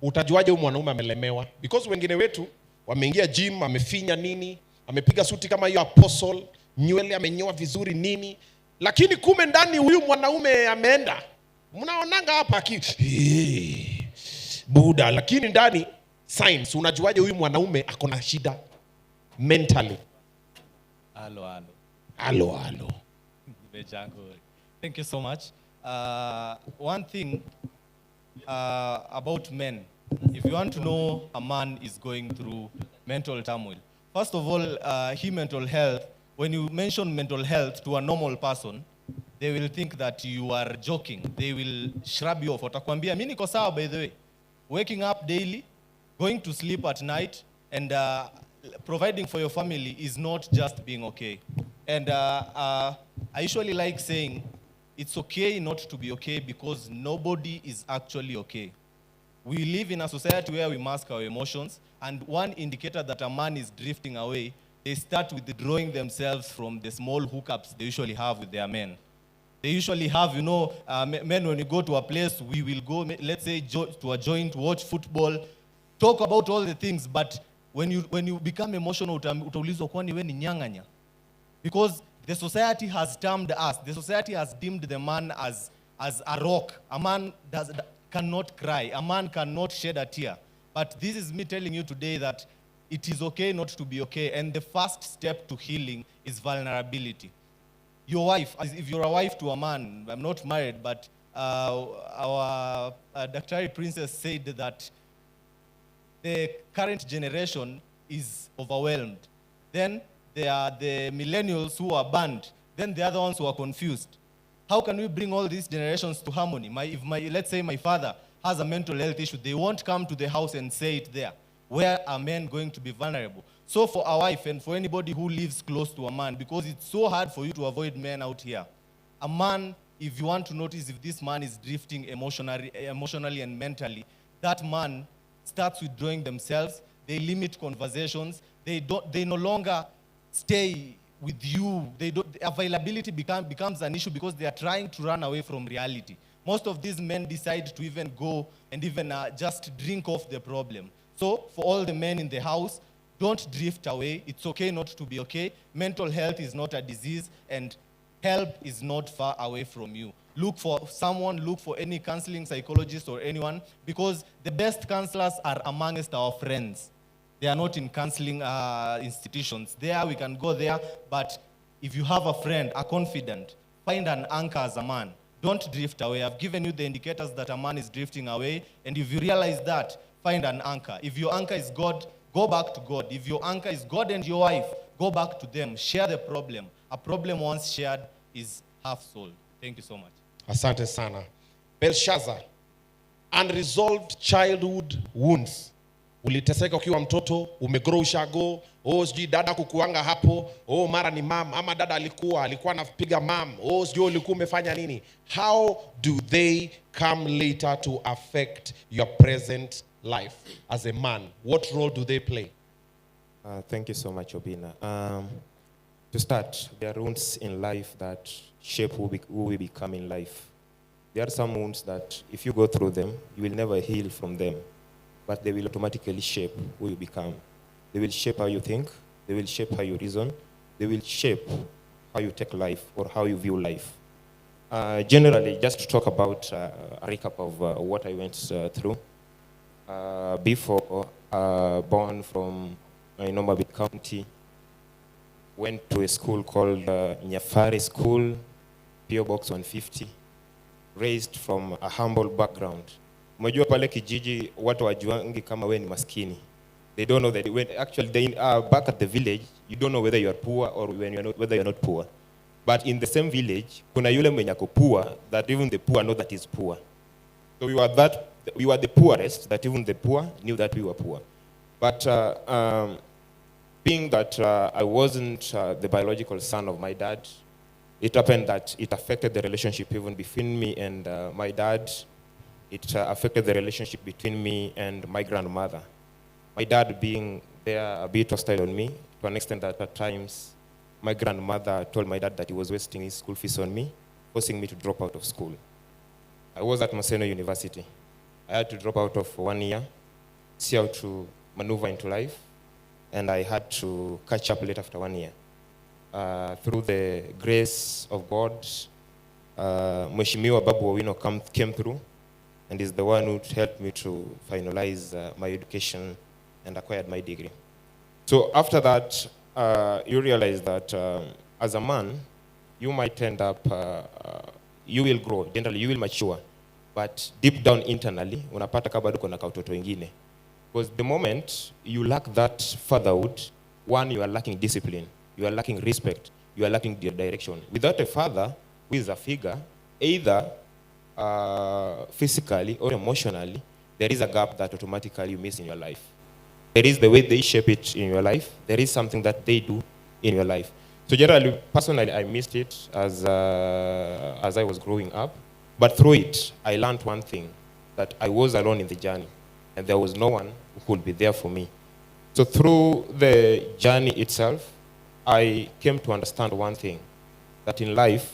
Utajuaje huyu mwanaume amelemewa? Because wengine wetu wameingia gym, amefinya nini, amepiga suti kama hiyo apostle, nywele amenyoa vizuri nini, lakini kumbe ndani huyu mwanaume ameenda. Mnaonanga hapa Buda, lakini ndani signs. Unajuaje huyu mwanaume ako na shida mentally? Halo, halo. Halo, halo. Thank you so much. One thing about men, if you want to know a man is going through mental turmoil, first of all, mental health, when you mention mental health to a normal person, they will think that you are joking. They will shrub you off. Watakwambia, mimi niko sawa by the way. Waking up daily, going to sleep at night, and providing for your family is not just being okay. And I usually like saying, It's okay not to be okay because nobody is actually okay. We live in a society where we mask our emotions, and one indicator that a man is drifting away, they start withdrawing themselves from the small hookups they usually have with their men. They usually have, men, when you go to a place, we will go, let's say, to a joint, watch football, talk about all the things, but when you become emotional, utaulizwa kwani we ni nyang'anya? Because the society has termed us, the society has deemed the man as a rock. A man cannot cry, a man cannot shed a tear. But this is me telling you today that it is okay not to be okay, and the first step to healing is vulnerability. Your wife, as if you're a wife to a man, I'm not married, but our Daktari Princess said that the current generation is overwhelmed. Then there are the millennials who are banned. Then the other ones who are confused. How can we bring all these generations to harmony? Let's say my father has a mental health issue, they won't come to the house and say it there. Where are men going to be vulnerable? So for a wife and for anybody who lives close to a man, because it's so hard for you to avoid men out here. A man, if you want to notice if this man is drifting emotionally and mentally, that man starts withdrawing themselves. They limit conversations. They don't. They no longer stay with you. They don't, availability becomes an issue because they are trying to run away from reality. Most of these men decide to even go and even just drink off the problem. So for all the men in the house, don't drift away. It's okay not to be okay. Mental health is not a disease, and help is not far away from you. Look for someone, look for any counseling psychologist or anyone, because the best counselors are amongst our friends. They are not in counseling institutions. There, we can go there, but if you have a friend, a confidant, find an anchor as a man. Don't drift away. I've given you the indicators that a man is drifting away, and if you realize that, find an anchor. If your anchor is God, go back to God. If your anchor is God and your wife, go back to them. Share the problem. A problem once shared is half solved. Thank you so much. Asante sana. Belshazzar, unresolved childhood wounds. Uliteseka ukiwa mtoto, umegrow ushago, oh sijui dada kukuanga hapo, oh mara ni mam, ama dada alikuwa anapiga mam, oh sijui ulikuwa umefanya nini. How do they come later to affect your present life as a man? What role do they play? Thank you so much, Obina. To start, there are wounds in life that shape who we become in life. There are some wounds that if you go through them, you will never heal from them, but they will automatically shape who you become. They will shape how you think, they will shape how you reason, they will shape how you take life or how you view life. Generally, just to talk about a recap of what I went through. Before born from Homa Bay County, went to a school called Nyafari School, PO Box 150, raised from a humble background. Umejua pale kijiji watu wajuangi kama we ni maskini. They don't know that when actually they are back at the village, you don't know whether you are poor or when you are not, whether you are not poor. But in the same village, kuna yule mwenye ako poor that even the poor know that is poor. So we were the poorest that even the poor knew that we were poor. But being that I wasn't the biological son of my dad, it happened that it affected the relationship even between me and my dad. It affected the relationship between me and my grandmother. My dad being there a bit hostile on me, to an extent that at times my grandmother told my dad that he was wasting his school fees on me, forcing me to drop out of school. I was at Maseno University. I had to drop out of 1 year, see how to maneuver into life, and I had to catch up late after 1 year. Through the grace of God, Mheshimiwa Babu Owino came through and is the one who helped me to finalize my education and acquired my degree. So after that, you realize that as a man, you might end up, you will grow, generally you will mature, but deep down internally, unapata kama bado kuna kautoto wengine. Because the moment you lack that fatherhood, one, you are lacking discipline, you are lacking respect, you are lacking direction. Without a father who is a figure, either physically or emotionally, there is a gap that automatically you miss in your life. There is the way they shape it in your life. There is something that they do in your life. So generally, personally, I missed it as I was growing up. But through it, I learned one thing, that I was alone in the journey, and there was no one who could be there for me. So through the journey itself, I came to understand one thing, that in life,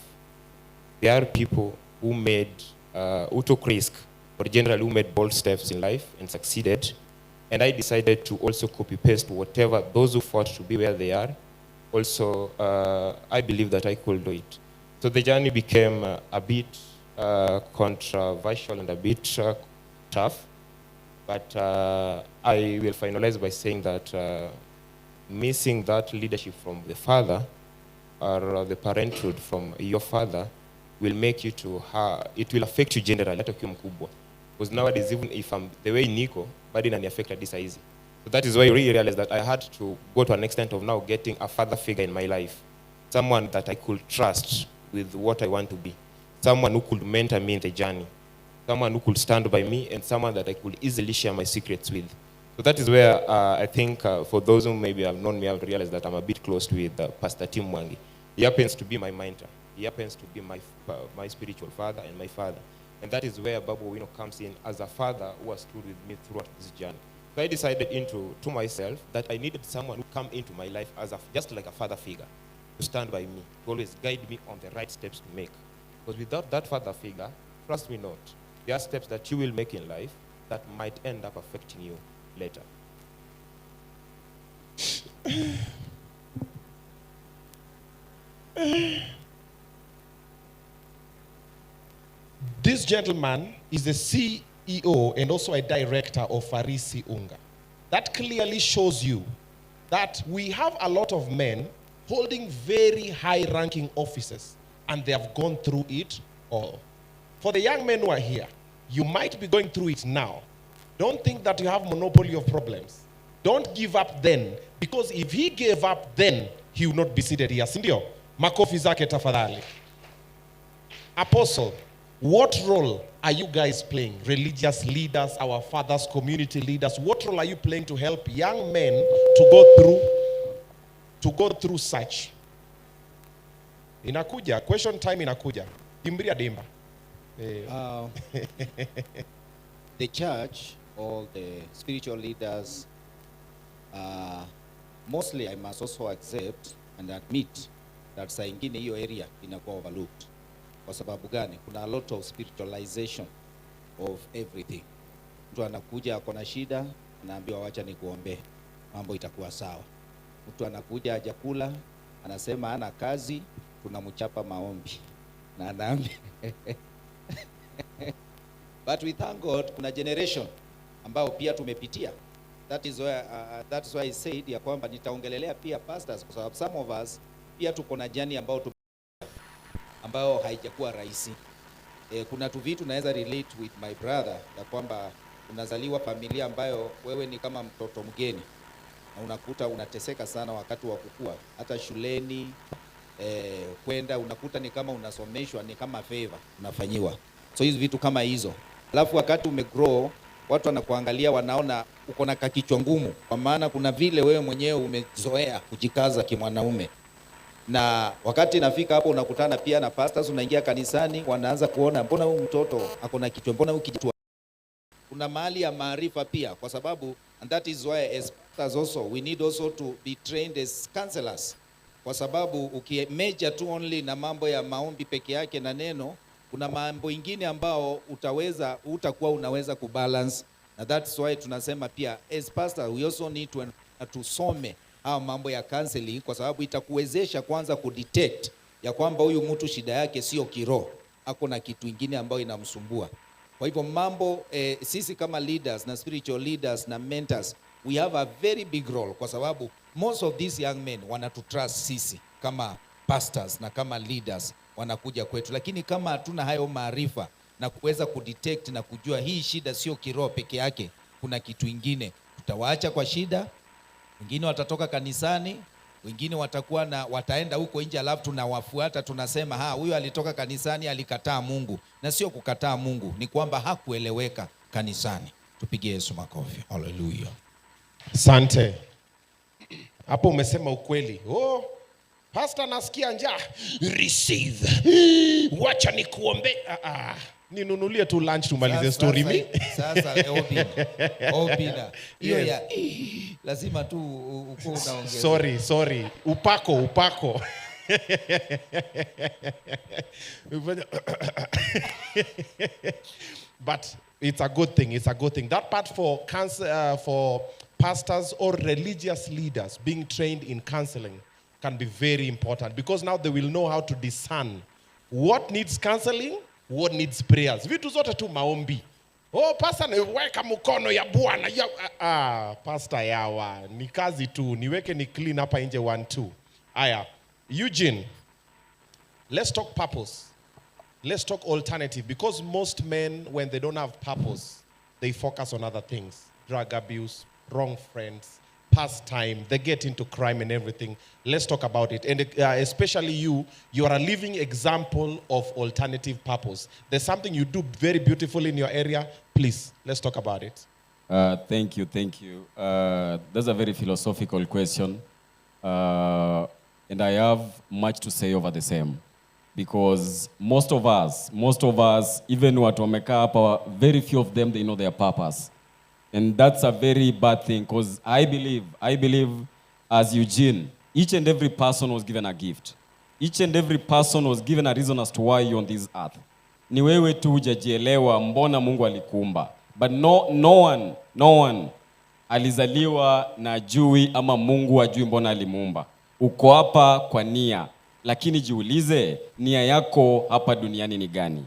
there are people who took risk, or generally who made bold steps in life and succeeded. And I decided to also copy-paste whatever those who fought to be where they are. Also, I believe that I could do it. So the journey became a bit controversial and a bit tough. But I will finalize by saying that missing that leadership from the father or the parenthood from your father will make you to, it will affect you generally, hata ukiwa mkubwa. Because nowadays, even if I'm the way niko, bado inani affect hadi saizi. So that is why I really realized that I had to go to an extent of now getting a father figure in my life. Someone that I could trust with what I want to be. Someone who could mentor me in the journey. Someone who could stand by me, and someone that I could easily share my secrets with. So that is where I think for those who maybe have known me, I've realized that I'm a bit close with Pastor Tim Mwangi. He happens to be my mentor. He happens to be my spiritual father and my father. And that is where Babu Owino comes in as a father who has stood with me throughout this journey. So I decided to myself that I needed someone who come into my life as just like a father figure, to stand by me, to always guide me on the right steps to make. Because without that father figure, trust me not, there are steps that you will make in life that might end up affecting you later. This gentleman is the CEO and also a director of Farisi Unga. That clearly shows you that we have a lot of men holding very high-ranking offices, and they have gone through it all. For the young men who are here, you might be going through it now. Don't think that you have monopoly of problems. Don't give up then, because if he gave up then, he will not be seated here. Sindio? Makofi zake tafadhali. Apostle, what role are you guys playing? Religious leaders, our fathers, community leaders, what role are you playing to help young men to go through such? Inakuja, question time inakuja. Dimbiria dimba. The church, all the spiritual leaders, mostly I must also accept and admit that saa ingine hiyo area inakuwa overlooked. Kwa sababu gani? Kuna a lot of spiritualization of everything. Mtu anakuja ako na shida, anaambiwa wacha nikuombee, mambo itakuwa sawa. Mtu anakuja hajakula, anasema hana kazi, tunamchapa maombi. Na anaambia But we thank God kuna generation ambao pia tumepitia. That is why I said ya kwamba nitaongelelea pia pastors, kwa sababu some of us pia tuko na journey ambayo haijakuwa rahisi. Kuna tu vitu naweza relate with my brother ya kwamba unazaliwa familia ambayo wewe ni kama mtoto mgeni na unakuta unateseka sana wakati wa kukua, hata shuleni kwenda unakuta ni kama unasomeshwa, ni kama favor unafanyiwa. So hizo vitu kama hizo. Alafu wakati umegrow, watu wanakuangalia wanaona uko na kakichwa ngumu, kwa maana kuna vile wewe mwenyewe umezoea kujikaza kimwanaume. Na wakati inafika hapo unakutana pia na pastors, unaingia kanisani, wanaanza kuona mbona huyu mtoto ako na kichwa, mbona huyu kichwa. Kuna mahali ya maarifa pia, kwa sababu, and that is why as pastors also we need also to be trained as counselors, kwa sababu ukimeja tu only na mambo ya maombi peke yake na neno, kuna mambo ingine ambao utakuwa unaweza kubalance. Na that's why tunasema pia as pastor we also need to tusome haya mambo ya counseling, kwa sababu itakuwezesha kwanza kudetect ya kwamba huyu mtu shida yake sio kiroho, ako na kitu ingine ambayo inamsumbua. Kwa hivyo mambo sisi kama leaders na spiritual leaders na mentors, we have a very big role, kwa sababu most of these young men wanatutrust sisi kama pastors na kama leaders, wanakuja kwetu. Lakini kama hatuna hayo maarifa na kuweza kudetect na kujua hii shida sio kiroho peke yake, kuna kitu ingine, tutawaacha kwa shida. Wengine watatoka kanisani, wengine watakuwa na wataenda huko nje, alafu tunawafuata tunasema ha, huyu alitoka kanisani alikataa Mungu. Na sio kukataa Mungu, ni kwamba hakueleweka kanisani. Tupige Yesu makofi. Hallelujah. Asante. Hapo umesema ukweli. Oh, Pastor, nasikia njaa. Receive. Wacha nikuombe. Ah, ah. Ninunulie tu lunch tumalize story mi. Sasa Obina. Hiyo Yes. ya lazima tu ukuwe unaongeza. Sorry, sorry. Upako, upako. But it's a good thing. It's a good thing. That part for cancer, for pastors or religious leaders being trained in counseling can be very important, because now they will know how to discern what needs counseling, what needs prayers. Vitu zote tu maombi. Oh, pastor, niweka mkono ya Bwana. Ya, pastor yawa. Ni kazi tu. Niweke ni clean hapa nje 1 2. Aya. Eugene, let's talk purpose. Let's talk alternative, because most men, when they don't have purpose, they focus on other things. Drug abuse, wrong friends, pastime, they get into crime and everything. Let's talk about it. And especially you, you are a living example of alternative purpose. There's something you do very beautifully in your area. Please, let's talk about it. Thank you, thank you. That's a very philosophical question. And I have much to say over the same. Because most of us, even watu wamekaa hapa, very few of them, they know their purpose. And that's a very bad thing, because I believe as Eugene, each and every person was given a gift. Each and every person was given a reason as to why you're on this earth. Ni wewe tu hujajielewa mbona Mungu alikuumba. But no one alizaliwa na ajui ama Mungu ajui mbona alimuumba. Uko hapa kwa nia, lakini jiulize nia yako hapa duniani ni gani?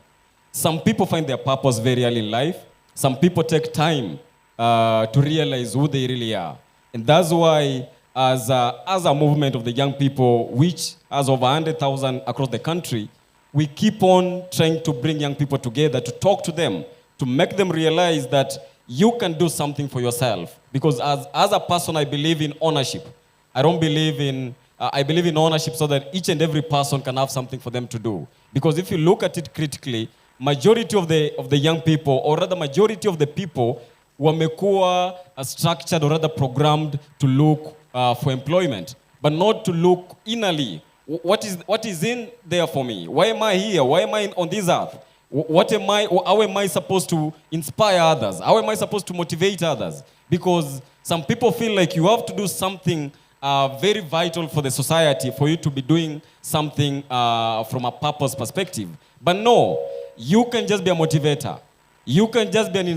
Some people find their purpose very early in life. Some people take time to realize who they really are. And that's why as a movement of the young people, which has over 100,000 across the country, we keep on trying to bring young people together, to talk to them, to make them realize that you can do something for yourself. Because as a person, I believe in ownership. I don't believe in, I believe in ownership so that each and every person can have something for them to do. Because if you look at it critically, majority of the young people, or rather majority of the people, wamekuwa structured or rather programmed to look for employment, but not to look innerly. What is in there for me? Why am I here? Why am I on this earth? What am I? How am I supposed to inspire others? How am I supposed to motivate others? Because some people feel like you have to do something very vital for the society for you to be doing something from a purpose perspective. But no, you can just be a motivator. You can just be an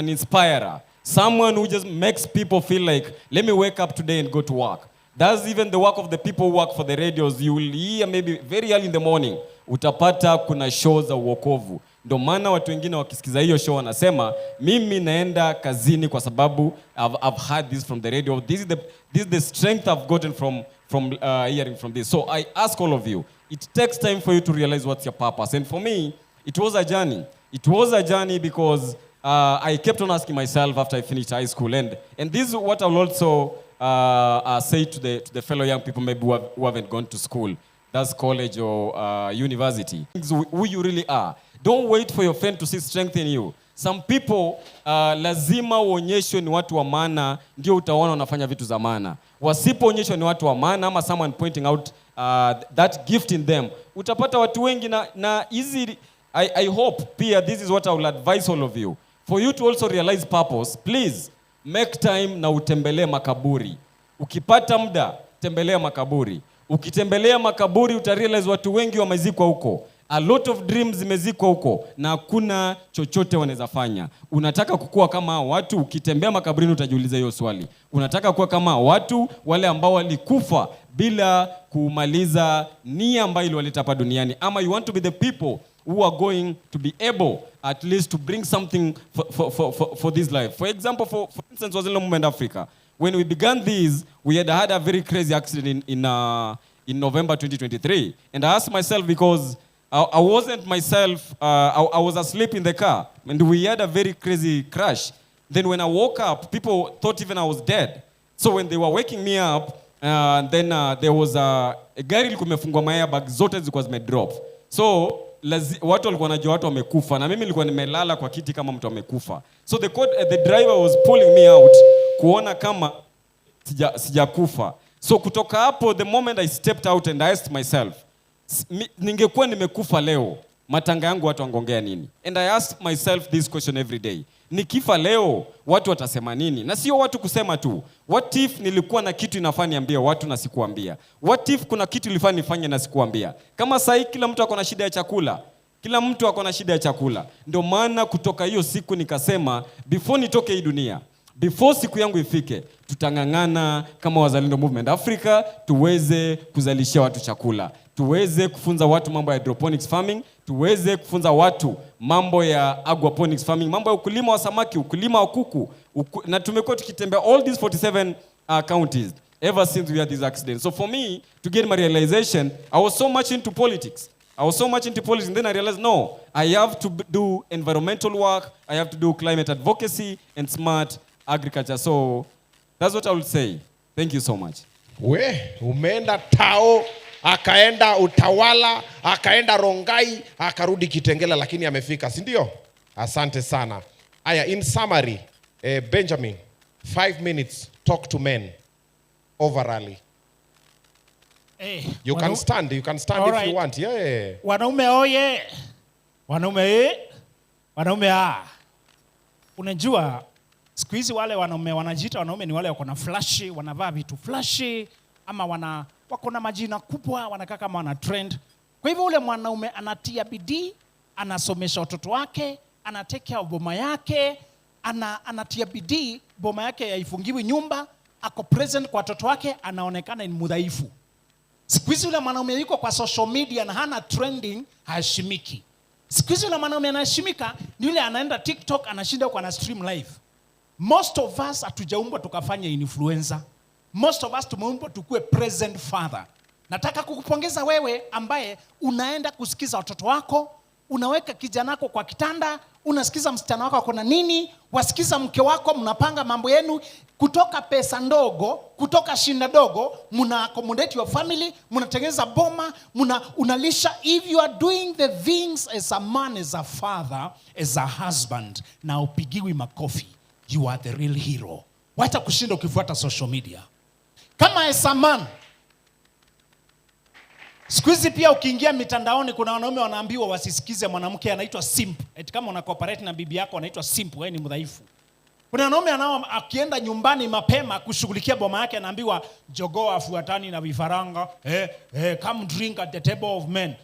inspirer. Someone who just makes people feel like, let me wake up today and go to work. That's even the work of the people who work for the radios. You will hear maybe very early in the morning, utapata kuna show za uokovu. Ndio maana watu wengine wakisikiza hiyo show wanasema, mimi naenda kazini kwa sababu I've heard this from the radio. This is the strength I've gotten from hearing from this. So I ask all of you, it takes time for you to realize what's your purpose. And for me, it was a journey. It was a journey because I kept on asking myself after I finished high school. And this is what I'll also say to the fellow young people maybe who haven't gone to school. That's college or university. Who you really are. Don't wait for your friend to see strength in you. Some people, lazima uonyeshwe ni watu wa maana, ndio utaona wanafanya vitu za maana. Wasipoonyeshwa ni watu wa maana, ama someone pointing out that gift in them, utapata watu wengi na easy. I hope, pia, this is what I will advise all of you. For you to also realize purpose, please, make time na utembelee makaburi. Ukipata muda, tembelea makaburi. Ukitembelea makaburi, utarealize watu wengi wamezikwa huko. A lot of dreams zimezikwa huko na hakuna chochote wanaweza fanya. Unataka kukua kama watu, ukitembea makaburini utajiuliza hiyo swali. Unataka kuwa kama watu wale ambao walikufa bila kumaliza nia ambayo iliwaleta hapa duniani, ama you want to be the people who are going to be able at least to bring something for this life. For example, for instance, Wazalendo Movement Africa. When we began this, we had had a very crazy accident in November 2023. And I asked myself, because I wasn't myself, I was asleep in the car, and we had a very crazy crash. Then when I woke up, people thought even I was dead. So when they were waking me up, then there was a gari ilikuwa imefungwa my airbag zote zilikuwa zimedrop. So watu walikuwa wanajua watu wamekufa, na mimi nilikuwa nimelala kwa kiti kama mtu amekufa. So the driver was pulling me out kuona kama sijakufa. So kutoka hapo, the moment I stepped out and I asked myself, ningekuwa nimekufa leo, matanga yangu watu wangeongea nini? And I ask myself this question every day. Nikifa leo, watu watasema nini? Na sio watu kusema tu. What if nilikuwa na kitu inafaa niambie watu na sikuambia? What if kuna kitu ilifaa nifanye na sikuambia? Kama sahii kila mtu ako na shida ya chakula. Kila mtu ako na shida ya chakula. Ndio maana kutoka hiyo siku nikasema, before nitoke hii dunia, before siku yangu ifike, tutang'ang'ana kama Wazalendo Movement Africa tuweze kuzalishia watu chakula, tuweze kufunza watu mambo ya hydroponics farming, tuweze kufunza watu mambo ya aquaponics farming, mambo ya ukulima wa samaki, ukulima wa kuku, na tumekuwa tukitembea all these 47 counties ever since we had this accident. So for me to get my realization, I was so much into politics. I was so much into politics, and then I realized, no, I have to do environmental work, I have to do climate advocacy and smart agriculture. So that's what I would say. Thank you so much. We, umeenda Tao, akaenda Utawala, akaenda Rongai, akarudi Kitengela, lakini amefika, si ndio? Asante sana. Aya, in summary, Benjamin, 5 minutes, talk to men overally. Hey, You can stand, you can stand All if right. you want. Yeah. Wanaume oye. Wanaume e. Wanaume a. Unajua siku hizi wale wanaume wanajiita wanaume ni wale wako na flashy, wanavaa vitu flashy ama wako na majina kubwa, wanakaa kama wana trend. Kwa hivyo ule mwanaume anatia bidii, anasomesha watoto wake, ana take care of boma yake, anatia bidii, boma yake haifungiwi nyumba, ako present kwa watoto wake, anaonekana ni mudhaifu. Siku hizi yule mwanaume yuko kwa social media na hana trending, haheshimiki. Siku hizi yule mwanaume anaheshimika ni yule anaenda TikTok, anashinda huko, ana stream live. Most of us hatujaumbwa tukafanya influencer. Most of us tumeumbwa tukue present father. Nataka kukupongeza wewe ambaye unaenda kusikiza watoto wako, unaweka kijana wako kwa kitanda, unasikiza msichana wako ako na nini, wasikiza mke wako, mnapanga mambo yenu kutoka pesa ndogo, kutoka shinda dogo, mna accommodate your family, mnatengeneza boma, unalisha. If you are doing the things as a man, as a father, as a husband, na upigiwi makofi, you are the real hero. Wacha kushinda ukifuata social media. Kama as a man, siku hizi pia ukiingia mitandaoni kuna wanaume wanaambiwa wasisikize mwanamke anaitwa simp. Eti kama una cooperate na bibi yako anaitwa simp, wewe ni mdhaifu. Kuna wanaume akienda nyumbani mapema kushughulikia boma yake anaambiwa jogoo afuatani na vifaranga, come drink at the table of men.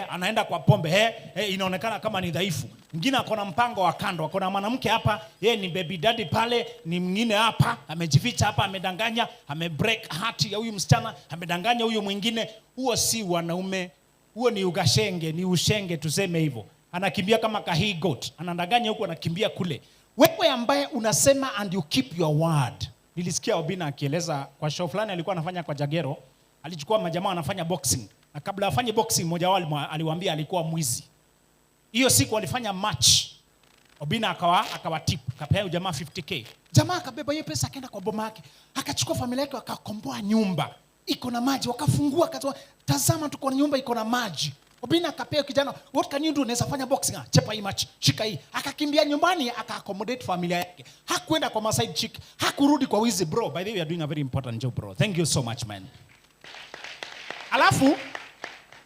Anaenda kwa pombe, inaonekana kama ni dhaifu. Mwingine ako na mpango wa kando, ako na mwanamke hapa, yeye ni baby daddy pale, ni mwingine hapa, amejificha hapa, amedanganya, ame break heart ya huyu msichana, amedanganya huyu mwingine. Huo si wanaume, huo ni ugashenge, ni ushenge tuseme hivyo. Anakimbia kama kahi goat, anadanganya huku, anakimbia kule. Wewe ambaye unasema and you keep your word. Nilisikia Obina akieleza kwa show fulani alikuwa anafanya kwa Jagero, alichukua majamaa wanafanya boxing. Na kabla afanye boxing mmoja wao aliwaambia alikuwa mwizi. Hiyo siku walifanya match. Obina akawa tip, akapea huyu jamaa 50k. Jamaa akabeba hiyo pesa akaenda kwa boma yake. Akachukua familia yake wakakomboa nyumba. Iko na maji, wakafungua akatoa, tazama tuko na nyumba iko na maji. Obina akapea kijana, what can you do? Unaweza fanya boxing? Chepa hii match, shika hii. Akakimbia nyumbani aka accommodate familia yake. Hakuenda kwa side chick, hakurudi kwa wizi bro. By the way, you are doing a very important job bro. Thank you so much man. Alafu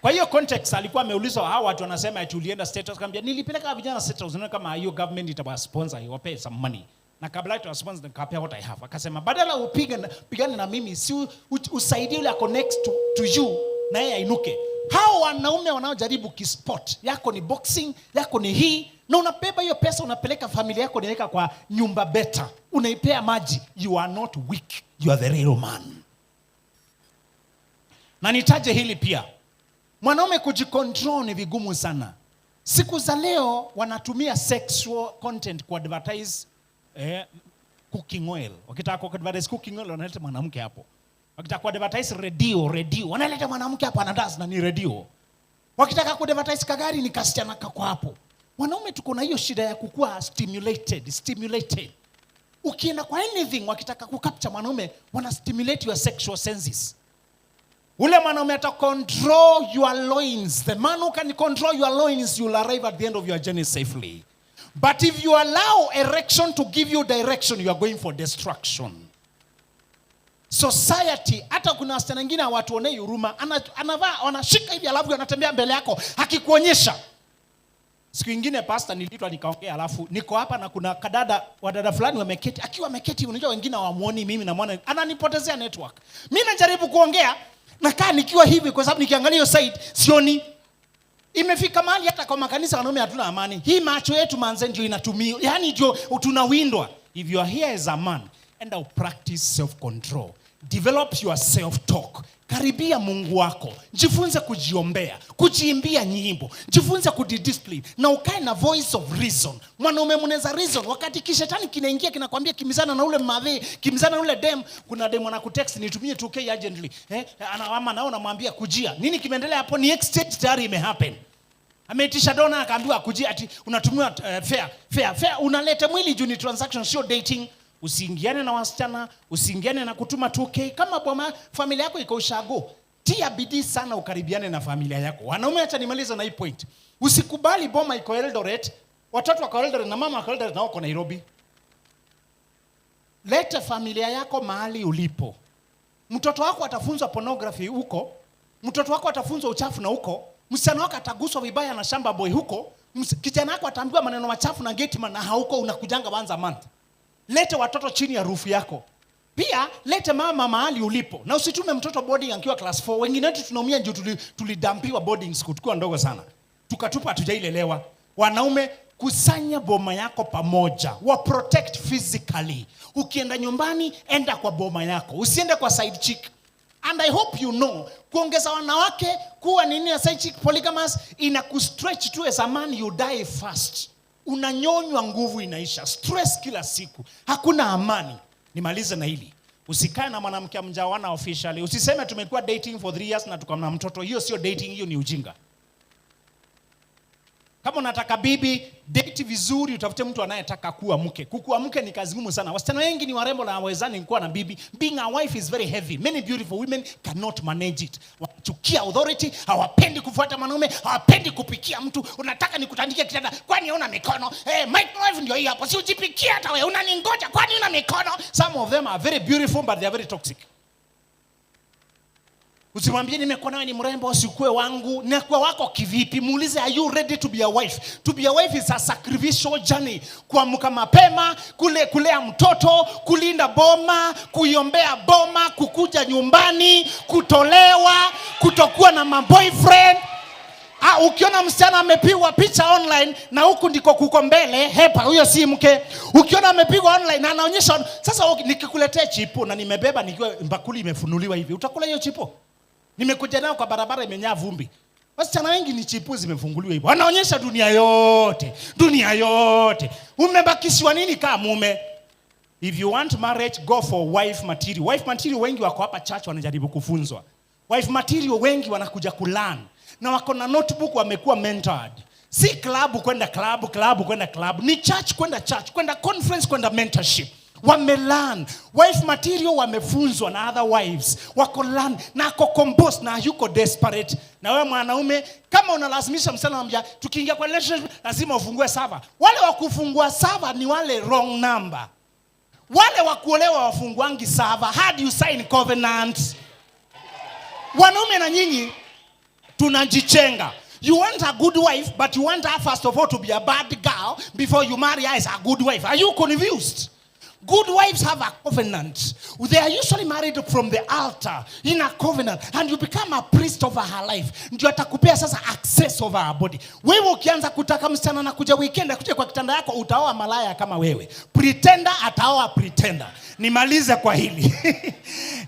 kwa hiyo context alikuwa ameulizwa, hao watu wanasema ati ulienda State House, akamwambia nilipeleka vijana State House, unaona kama hiyo government itawa sponsor, iwape some money. Na kabla itawa sponsor nikawapea what I have. Akasema badala upigane na mimi, si usaidie yule ako next to you na yeye ainuke. Hao wanaume wanaojaribu kisport, yako ni boxing, yako ni hii, na unabeba hiyo pesa unapeleka familia yako, unaweka kwa nyumba better, unaipea maji. You are not weak, you are the real man. Na nitaje hili pia, mwanaume kujicontrol ni vigumu sana. Siku za leo wanatumia sexual content ku advertise cooking oil. Wakitaka ku advertise cooking oil wanaleta mwanamke hapo. Wakitaka ku advertise radio wanaleta mwanamke hapo anadance na ni radio. Wakitaka ku advertise kagari ni kasichana kako hapo. Wanaume tuko na hiyo shida ya kukua stimulated. Ukienda kwa anything wakitaka ku capture mwanaume wana stimulate your sexual senses. Ule mwanaume ata control your loins. The man who can control your loins, you'll arrive at the end of your journey safely. But if you allow erection to give you direction, you are going for destruction. Society, hata kuna wasichana wengine hawatuonei huruma. Anavaa, anashika hivi alafu anatembea mbele yako akikuonyesha. Siku ingine pastor niliitwa nikaongea, alafu niko hapa na kuna kadada, wadada fulani wameketi. Akiwa ameketi, unajua wengine hawamuoni, mimi namuona, ananipotezea network. Mimi najaribu kuongea, nakaa nikiwa hivi kwa sababu nikiangalia hiyo side sioni. Imefika mahali hata kwa makanisa wanaume hatuna amani. Hii macho yetu manze ndio inatumia. Yaani ndio tunawindwa. If you are here as a man, and I'll practice self-control. Develop your self-talk. Karibia Mungu wako. Jifunze kujiombea, kujiimbia nyimbo, jifunze kujidiscipline na ukae na voice of reason. Mwanaume mnaweza reason wakati kishetani kinaingia kinakwambia kimizana na ule madhe, kimizana na ule dem. Kuna dem anakutext nitumie 2K urgently. Ama nao namwambia kujia. Nini kimeendelea hapo? Ni exchange tayari imehappen. Ameitisha dona akaambiwa kujia ati unatumiwa fare, fare, fare. Unaleta mwili juu ni transaction, sio dating. Usiingiane na wasichana, usiingiane na kutuma 2K. Kama boma familia yako iko ushago, tia bidii sana ukaribiane na familia yako. Wanaume, acha nimalize na hii point. Usikubali boma iko Eldoret, watoto wako Eldoret na mama wako Eldoret na wako Nairobi. Leta familia yako mahali ulipo. Mtoto wako atafunzwa pornography huko, mtoto wako atafunzwa uchafu na huko, msichana wako ataguswa vibaya na shamba boy huko, kijana wako ataambiwa maneno machafu na gateman na hauko, unakujanga once a month. Lete watoto chini ya roof yako. Pia lete mama mahali ulipo. Na usitume mtoto boarding akiwa class 4. Wengine wetu tunaumia juu tulidampiwa boarding school tukiwa ndogo sana. Tukatupa hatujailelewa. Wanaume, kusanya boma yako pamoja. Wa protect physically. Ukienda nyumbani, enda kwa boma yako. Usiende kwa side chick. And I hope you know, kuongeza wanawake kuwa nini na side chick polygamous inakustretch tu as a man, you die fast. Unanyonywa, nguvu inaisha, stress kila siku, hakuna amani. Nimalize na hili. Usikae na mwanamke mjaoana officially. Usiseme tumekuwa dating for 3 years na tuko na mtoto. Hiyo sio dating, hiyo ni ujinga. Kama unataka bibi, date vizuri, utafute mtu anayetaka kuwa mke. Kukuwa mke ni kazi ngumu sana. Wasichana wengi ni warembo na hawawezani kuwa na bibi. Being a wife is very heavy. Many beautiful women cannot manage it. Wanachukia authority, hawapendi kufuata mwanaume, hawapendi kupikia mtu. Unataka nikutandikie kitanda, kwani huna mikono? Microwave ndio hii hapo. Si ujipikie hata wewe, unaningoja, kwani huna mikono? Some of them are very beautiful but they are very toxic. Usimwambie nimekuwa nawe ni mrembo, usikue wangu. Nakuwa wako kivipi? Muulize, are you ready to be a wife? To be a wife is a sacrificial journey. Kuamka mapema, kulea mtoto, kulinda boma, kuiombea boma, kukuja nyumbani, kutolewa, kutokuwa na maboyfriend. Ukiona msichana amepigwa picha online na huku ndiko kuko mbele, hepa, huyo si mke. Ukiona amepigwa online na anaonyesha sasa, nikikuletea chipo na nimebeba nikiwa bakuli imefunuliwa hivi, utakula hiyo chipo? Nimekuja nayo kwa barabara imenyaa vumbi. Wasichana wengi ni chipu zimefunguliwa hivyo. Wanaonyesha dunia yote, dunia yote. Umebakishwa nini kama mume? If you want marriage, go for wife material. Wife material wengi wako hapa church wanajaribu kufunzwa. Wife material wengi wanakuja kulearn. Na wako na notebook, wamekuwa mentored. Si club kwenda club, club kwenda club. Ni church kwenda church, kwenda conference, kwenda mentorship. Wamelearn. Wife material wamefunzwa na other wives. Wako learn na ako composed na yuko desperate. Na wewe mwanaume kama unalazimisha msichana, unamwambia tukiingia kwa relationship lazima ufungue server. Wale wa kufungua server ni wale wrong number. Wale wa kuolewa wafunguangi server. How do you sign covenant? Wanaume na nyinyi tunajichenga. You want a good wife, but you want her first of all to be a bad girl before you marry her as a good wife. Are you confused? Good wives have a covenant. They are usually married from the altar in a covenant, and you become a priest over her life. Ndio atakupea sasa access over her body. Wewe ukianza kutaka msichana na kuja weekend akuja kwa kitanda yako, utaoa malaya kama wewe. Pretender ataoa pretender. Nimalize kwa hili.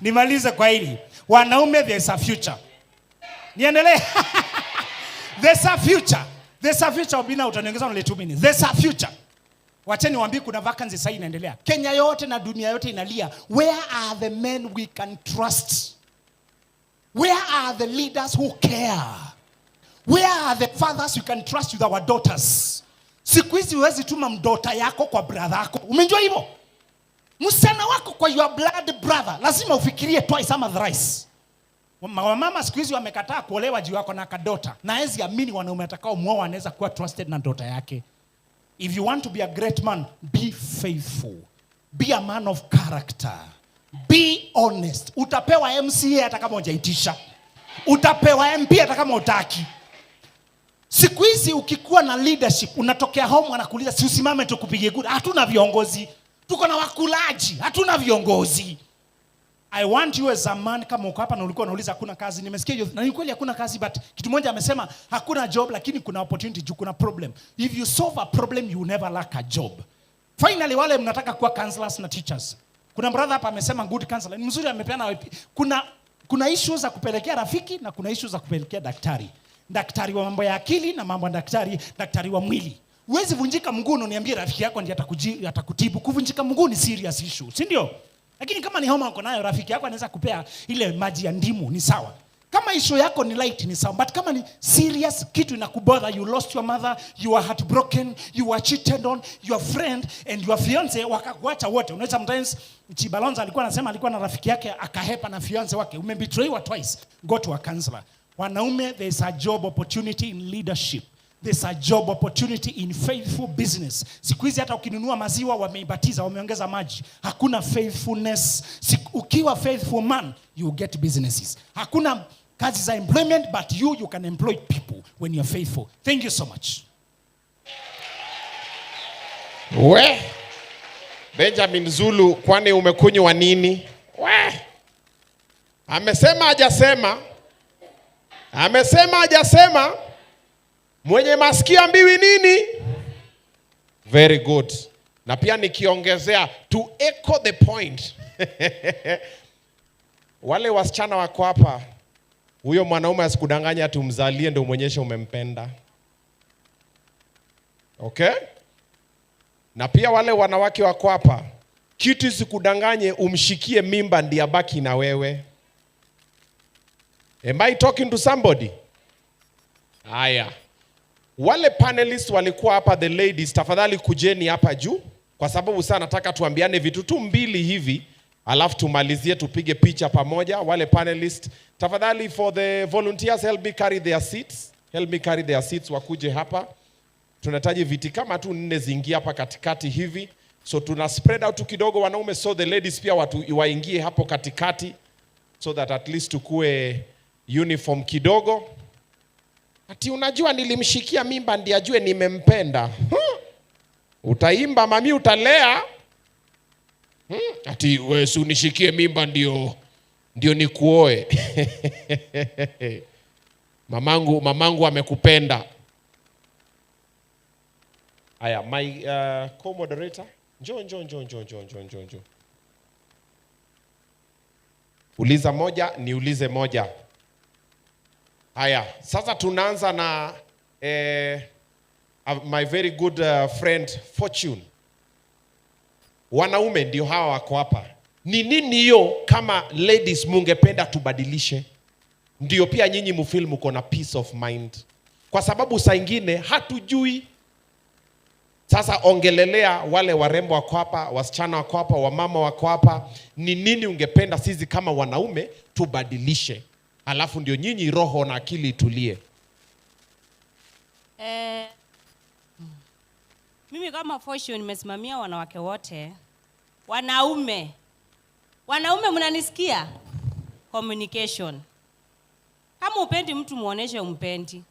Nimalize kwa hili. Wanaume, there is a future. Niendelee. There's a future. There's a future. Obina utaniongeza only 2 minutes. There's a future. Wacheni niwaambie kuna vacancy sasa inaendelea. Kenya yote na dunia yote inalia. Where are the men we can trust? Where are the leaders who care? Where are the fathers we can trust with our daughters? Siku hizi huwezi tuma mdota yako kwa brother yako. Umejua hivyo? Msichana wako kwa your blood brother, lazima ufikirie twice ama thrice. Wamama siku hizi wamekataa kuolewa juu yako na kadota. Na hawezi amini wanaume atakao muoa wanaweza kuwa trusted na dota yake. If you want to be a great man, be faithful. Be a man of character. Be honest. Utapewa MCA hata kama hujaitisha. Utapewa MP hata kama hutaki. Siku hizi ukikuwa na leadership, unatokea home wanakuuliza si usimame tukupigie kura. Hatuna viongozi. Tuko na wakulaji, hatuna viongozi. I want you as a man, kama uko hapa na ulikuwa unauliza hakuna kazi, nimesikia hiyo na ni kweli hakuna kazi, but kitu moja amesema hakuna job, lakini kuna opportunity juu kuna problem. If you solve a problem, you never lack a job. Finally, wale mnataka kuwa counselors na teachers. Kuna brother hapa amesema good counselor. Ni mzuri, amepeana. Kuna issues za kupelekea rafiki na kuna issues za kupelekea daktari. Daktari wa mambo ya akili na mambo ya daktari wa mwili. Huwezi vunjika mguu na uniambie rafiki yako ndiye atakutibu. Kuvunjika mguu ni serious issue, si ndio? Lakini kama ni homa uko nayo, rafiki yako anaweza kupea ile maji ya ndimu, ni sawa. Kama issue yako ni light, ni sawa. But kama ni serious kitu inakubother, you lost your mother, you are heartbroken, you are cheated on, your friend and your fiance wakakuacha wote. Unajua sometimes Chibalonza alikuwa anasema alikuwa na rafiki yake akahepa na fiance wake. Umebetrayiwa twice. Go to a counselor. Wanaume, there's a job opportunity in leadership. There's a job opportunity in faithful business. Siku hizi hata ukinunua maziwa wameibatiza, wameongeza maji. Hakuna faithfulness. Ukiwa faithful man, you get businesses. Hakuna kazi za employment, but you can employ people when you're faithful. Thank you so much. We, Benjamin Zulu, kwani umekunywa nini? We, amesema hajasema? Amesema hajasema? Mwenye masikio ambiwi nini? Very good. Na pia nikiongezea, to echo the point. Wale wasichana wako hapa, huyo mwanaume asikudanganye ati umzalie ndio umwonyeshe umempenda. Okay? Na pia wale wanawake wako hapa, kitu isikudanganye umshikie mimba ndiye abaki na wewe. Am I talking to somebody? Haya. Wale panelists walikuwa hapa, the ladies, tafadhali kujeni hapa juu, kwa sababu sana nataka tuambiane vitu tu mbili hivi, alafu tumalizie tupige picha pamoja. Wale panelists, tafadhali, for the volunteers, help me carry their seats. Help me carry their seats, wakuje hapa. Tunahitaji viti kama tu 4 ziingie hapa katikati hivi. So tuna spread out kidogo wanaume, so the ladies pia watu waingie hapo katikati, so that at least tukue uniform kidogo. Ati unajua nilimshikia mimba ndiye ajue nimempenda. Utaimba mami, utalea. Ati wewe si unishikie mimba ndio nikuoe. Mamangu amekupenda. Aya, my co-moderator. Njoo, njoo, njoo, njoo, njoo, njoo, njoo, njoo. Uliza moja, niulize moja. Haya, sasa tunaanza na my very good friend Fortune. Wanaume ndio hawa wako hapa. Ni nini hiyo kama ladies mungependa tubadilishe? Ndio pia nyinyi mfeel mko na peace of mind. Kwa sababu saa ingine hatujui. Sasa ongelelea wale warembo wako hapa, wasichana wako hapa, wamama wako hapa. Ni nini ungependa sisi kama wanaume tubadilishe? Alafu ndio nyinyi roho na akili itulie. Mimi kama Fortune nimesimamia wanawake wote. Wanaume. Wanaume mnanisikia? Communication. Kama upendi mtu muoneshe umpendi.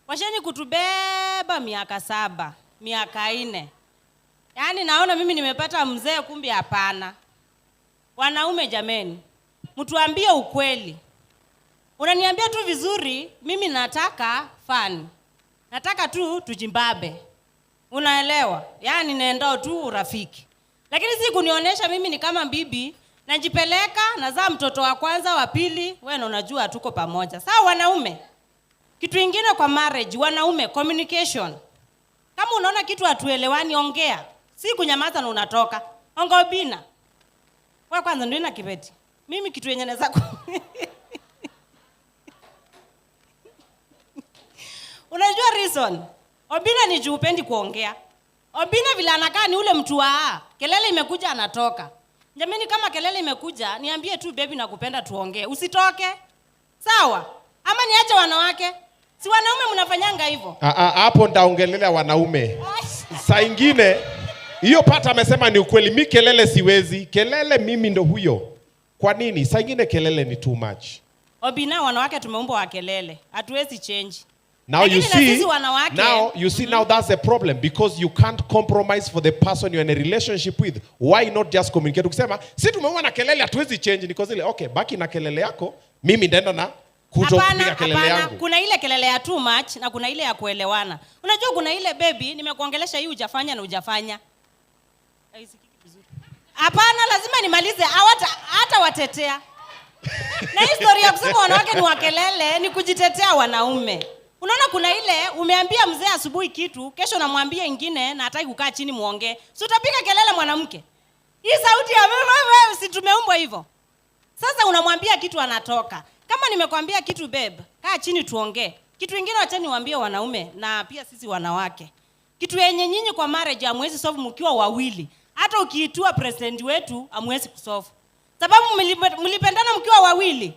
Washeni kutubeba miaka 7, miaka 4. Yaani naona mimi nimepata mzee, kumbe hapana. Wanaume jameni, mtuambie ukweli. Unaniambia tu vizuri, mimi nataka fun. Nataka tu tujimbabe. Unaelewa? Yaani naendao tu urafiki. Lakini si kunionyesha mimi ni kama bibi, najipeleka, nazaa mtoto wa kwanza, wa pili, wewe na unajua tuko pamoja. Sawa wanaume? Kitu kingine kwa marriage, wanaume, communication. Kama unaona kitu hatuelewani, ongea. Si kunyamaza na unatoka. Ongo bina. Wewe kwanza ndio ina kibeti. Mimi kitu yenye naweza Unajua reason? Obina ni juu upendi kuongea. Obina vile anakaa ni ule mtu wa kelele imekuja anatoka. Jamani, kama kelele imekuja, niambie tu baby nakupenda tuongee. Usitoke. Sawa? Ama niache wanawake? Si wanaume mnafanyanga hivyo? Hapo ndaongelelea wanaume. Saa ingine hiyo pata amesema ni ukweli, mi kelele siwezi. Kelele mimi ndo huyo. Kwa nini? Saa ingine kelele ni too much. Obina, wanawake tumeumbwa wa kelele, hatuwezi change. Now you Lakini na see, sisi wanawake- now you see, now that's a problem because you can't compromise for the person you're in a relationship with. Why not just communicate? Ukisema si tumeua na kelele hatuwezi change, niko zile okay, baki na kelele yako, mimi ndaenda na kuto Hapana, kupiga kelele hapana. yangu. Kuna ile kelele ya too much na kuna ile ya kuelewana. Unajua kuna ile baby, nimekuongelesha hii hujafanya na hujafanya. Haisikiki vizuri. Hapana, lazima nimalize. Hawata hata watetea. Na hii story ya kusema wanawake ni wakelele ni kujitetea wanaume. Unaona kuna ile umeambia mzee asubuhi kitu, kesho namwambia ingine na hataki kukaa chini muongee. Si utapiga kelele mwanamke? Hii sauti ya wewe wewe, si tumeumbwa hivyo. Sasa unamwambia kitu anatoka. Kama nimekwambia kitu babe, kaa chini tuongee. Kitu ingine wacha niwaambie wanaume na pia sisi wanawake. Kitu yenye nyinyi kwa marriage hamwezi solve mkiwa wawili. Hata ukiitua president wetu hamwezi kusolve. Sababu mlipendana mkiwa wawili.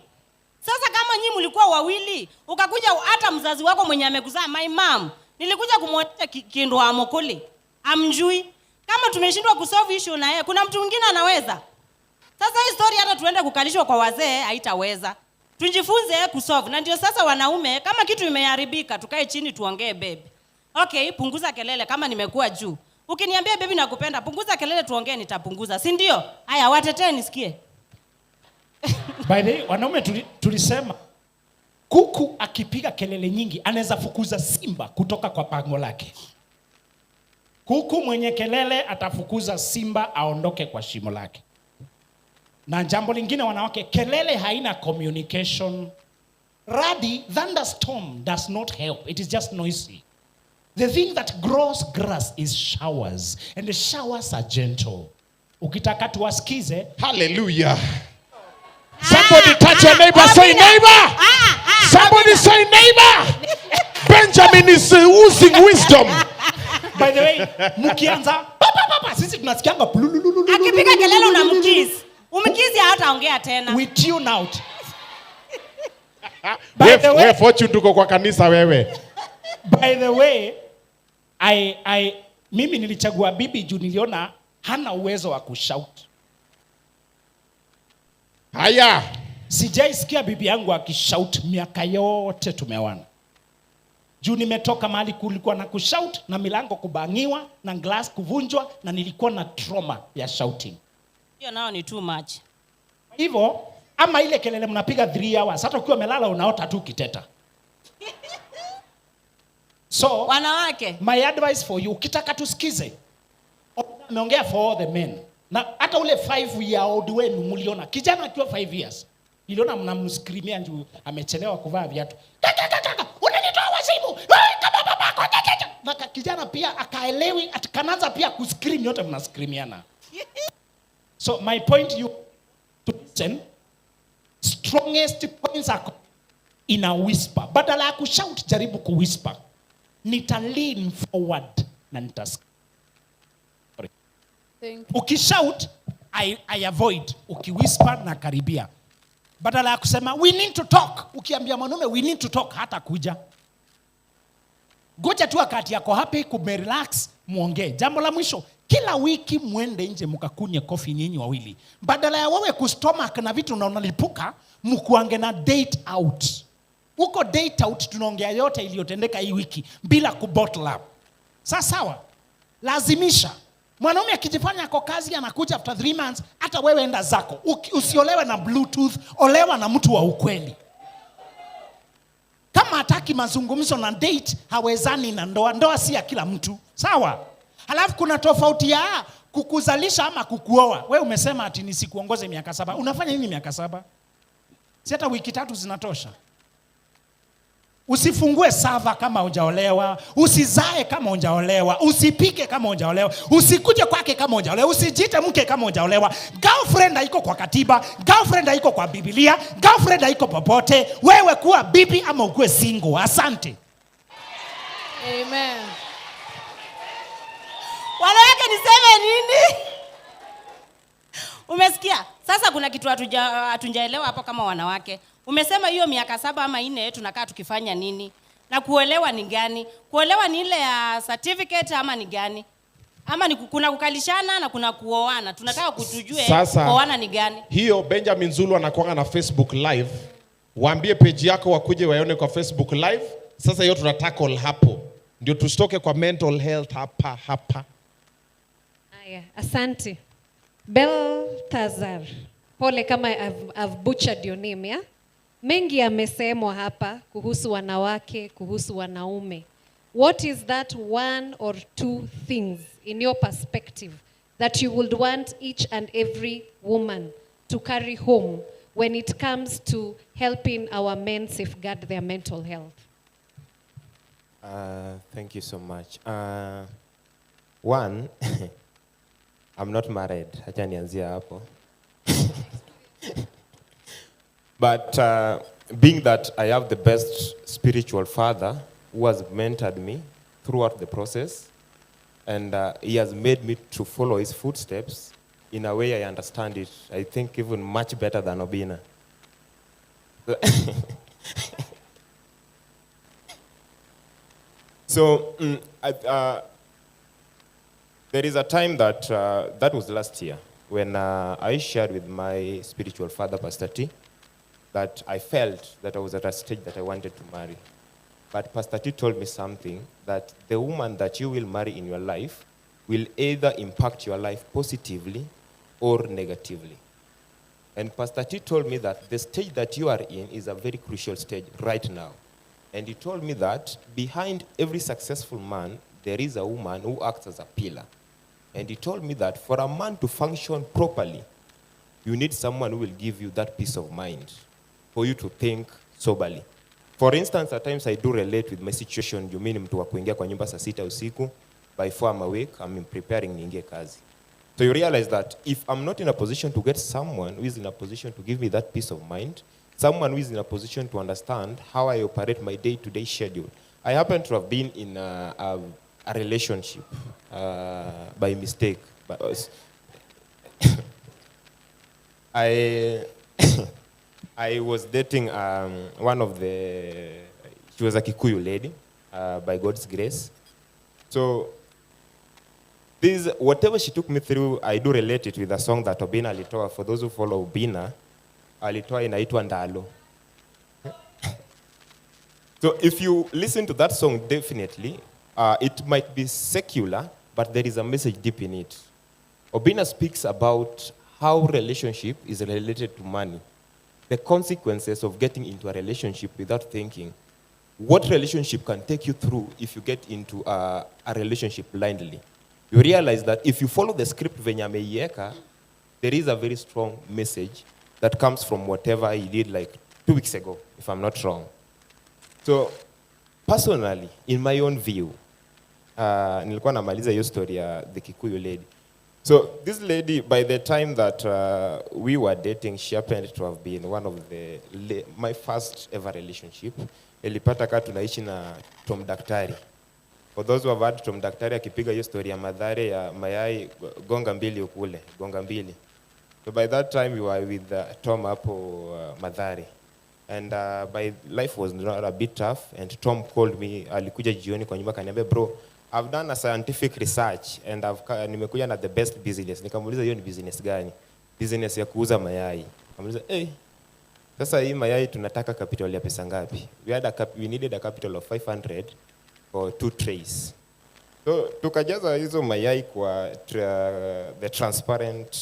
Sasa kama nyinyi mlikuwa wawili, ukakuja hata mzazi wako mwenye amekuzaa, my mom, nilikuja kumwonyesha kindu amokoli. Amjui. Kama tumeshindwa kusolve issue na yeye, kuna mtu mwingine anaweza. Sasa hii story hata tuende kukalishwa kwa wazee haitaweza. Tujifunze kusolve. Na ndio sasa wanaume, kama kitu imeharibika, tukae chini tuongee babe. Okay, punguza kelele kama nimekuwa juu. Ukiniambia baby nakupenda, punguza kelele tuongee, nitapunguza. Si ndio? Haya, watetee nisikie. By the way, wanaume tulisema kuku akipiga kelele nyingi anaweza fukuza simba kutoka kwa pango lake. Kuku mwenye kelele atafukuza simba aondoke kwa shimo lake. Na jambo lingine wanawake, kelele haina communication. Radi, thunderstorm does not help. It is just noisy. The thing that grows grass is showers, and the showers are gentle. Ukitaka tuwasikize. Hallelujah. Somebody touch your neighbor, say neighbor. Somebody say neighbor. Benjamin is oozing wisdom. By the way, mkianza pa pa pa pa, sisi tunasikianga plulululu. Akipiga kelele unamkiss. Umkiss hataongea tena. We tune out. We Fortune tuko kwa kanisa wewe. By the way, mimi nilichagua bibi juu niliona hana uwezo wa kushout. Haya. Sijaisikia bibi yangu akishout miaka yote tumeoana. Juu nimetoka mahali kulikuwa na kushout na milango kubangiwa na glass kuvunjwa na nilikuwa na trauma ya shouting. Hiyo nao ni too much. Hivyo ama ile kelele mnapiga 3 hours hata ukiwa umelala unaota tu kiteta. So wanawake, my advice for you, ukitaka tusikize. Ameongea for all the men. Na hata ule 5-year-old wenu mliona kijana akiwa 5 years. Niliona mnamskrimia juu amechelewa kuvaa viatu. Kaka kaka, unanitoa wazimu. Wewe kama babako. Na kijana pia akaelewi, atakaanza pia kuscream, yote mnascreamiana. So my point you to listen, strongest points are in a whisper. Badala ya kushout jaribu kuwhisper. Nita lean forward na nita. Ukishout I avoid. Ukiwhisper na karibia. Badala ya kusema we need to talk, ukiambia mwanaume we need to talk hata kuja. Ngoja tu wakati yako happy kumerelax muongee. Jambo la mwisho, kila wiki muende nje mkakunywe coffee nyinyi wawili. Badala ya wewe kustomach na vitu na unalipuka, mkuange na date out. Uko date out tunaongea yote iliyotendeka hii wiki bila kubottle up. Sasa sawa? Lazimisha. Mwanaume akijifanya ako kazi anakuja after 3 months, hata wewe enda zako. Usiolewe na bluetooth, olewa na mtu wa ukweli. Kama hataki mazungumzo na date, hawezani na ndoa. Ndoa si ya kila mtu. Sawa? Halafu kuna tofauti ya kukuzalisha ama kukuoa. Wewe umesema ati nisikuongoze miaka 7. Unafanya nini miaka 7? Si hata wiki 3 zinatosha. Usifungue sava kama hujaolewa, usizae kama hujaolewa, usipike kama hujaolewa, usikuje kwake kama hujaolewa, usijiite mke kama hujaolewa. Girlfriend haiko kwa katiba, girlfriend haiko kwa Biblia, girlfriend haiko popote. Wewe kuwa bibi ama ukuwe single. Asante. Amen. Wanawake niseme nini? Umesikia? Sasa kuna kitu hatujaelewa hapo kama wanawake. Umesema hiyo miaka 7 ama 4 tunakaa tukifanya nini? Na kuolewa ni gani? Kuolewa ni ile ya certificate ama ni gani? Ama ni kuna kukalishana na kuna kuoana. Tunataka kutujue Sasa kuoana ni gani. Hiyo Benjamin Zulu anakuanga na Facebook Live. Waambie page yako wakuje waone kwa Facebook Live. Sasa hiyo tuna tackle hapo. Ndio tusitoke kwa mental health hapa hapa. Aya, asante. Belthazar. Pole kama I've butchered your name, yeah? Mengi yamesemwa hapa kuhusu wanawake, kuhusu wanaume. What is that one or two things in your perspective that you would want each and every woman to carry home when it comes to helping our men safeguard their mental health? Thank you so much. One, I'm not married. Acha nianzie hapo. But being that I have the best spiritual father who has mentored me throughout the process, and he has made me to follow his footsteps in a way I understand it, I think even much better than Obina. So there is a time that was last year, when I shared with my spiritual father, Pastor T, that I felt that I was at a stage that I wanted to marry. But Pastor T told me something, that the woman that you will marry in your life will either impact your life positively or negatively. And Pastor T told me that the stage that you are in is a very crucial stage right now. And he told me that behind every successful man, there is a woman who acts as a pillar. And he told me that for a man to function properly, you need someone who will give you that peace of mind for you to think soberly. For instance, at times I do relate with my situation. You mean mtu wa kuingia kwa nyumba saa 6 usiku, by 4 I'm awake, I'm preparing niingie kazi. So you realize that if I'm not in a position to get someone who is in a position to give me that peace of mind, someone who is in a position to understand how I operate my day-to-day schedule. I happen to have been in a relationship by mistake. But I was dating one of the, she was a Kikuyu lady, by God's grace. So this, whatever she took me through, I do relate it with a song that Obina alitoa. For those who follow Obina, alitoa inaitwa Ndalo. So if you listen to that song, definitely, it might be secular, but there is a message deep in it. Obina speaks about how relationship is related to money, the consequences of getting into a relationship without thinking, what relationship can take you through if you get into a relationship blindly. You realize that if you follow the script venye ameiweka, there is a very strong message that comes from whatever he did like 2 weeks ago, if I'm not wrong. So personally, in my own view, nilikuwa namaliza hiyo story ya the Kikuyu lady. So this lady, by the time that we were dating, she happened to have been one of the my first ever relationship. Ilipata kaa tunaishi na Tom Daktari. For those who have heard Tom Daktari akipiga hiyo story ya Mathare ya mayai gonga mbili ukule, gonga mbili. So by that time we were with Tom hapo Mathare. And my life was not a bit tough, and Tom called me, alikuja jioni kwa nyumba akaniambia, bro, I've done a scientific research and nimekuja na the best business. Nikamuuliza hiyo ni business gani? Business ya kuuza mayai. Nikamuuliza, hey, sasa hii mayai tunataka capital ya pesa ngapi? We needed a capital of 500 for 2 trays. So tukajaza hizo mayai kwa the transparent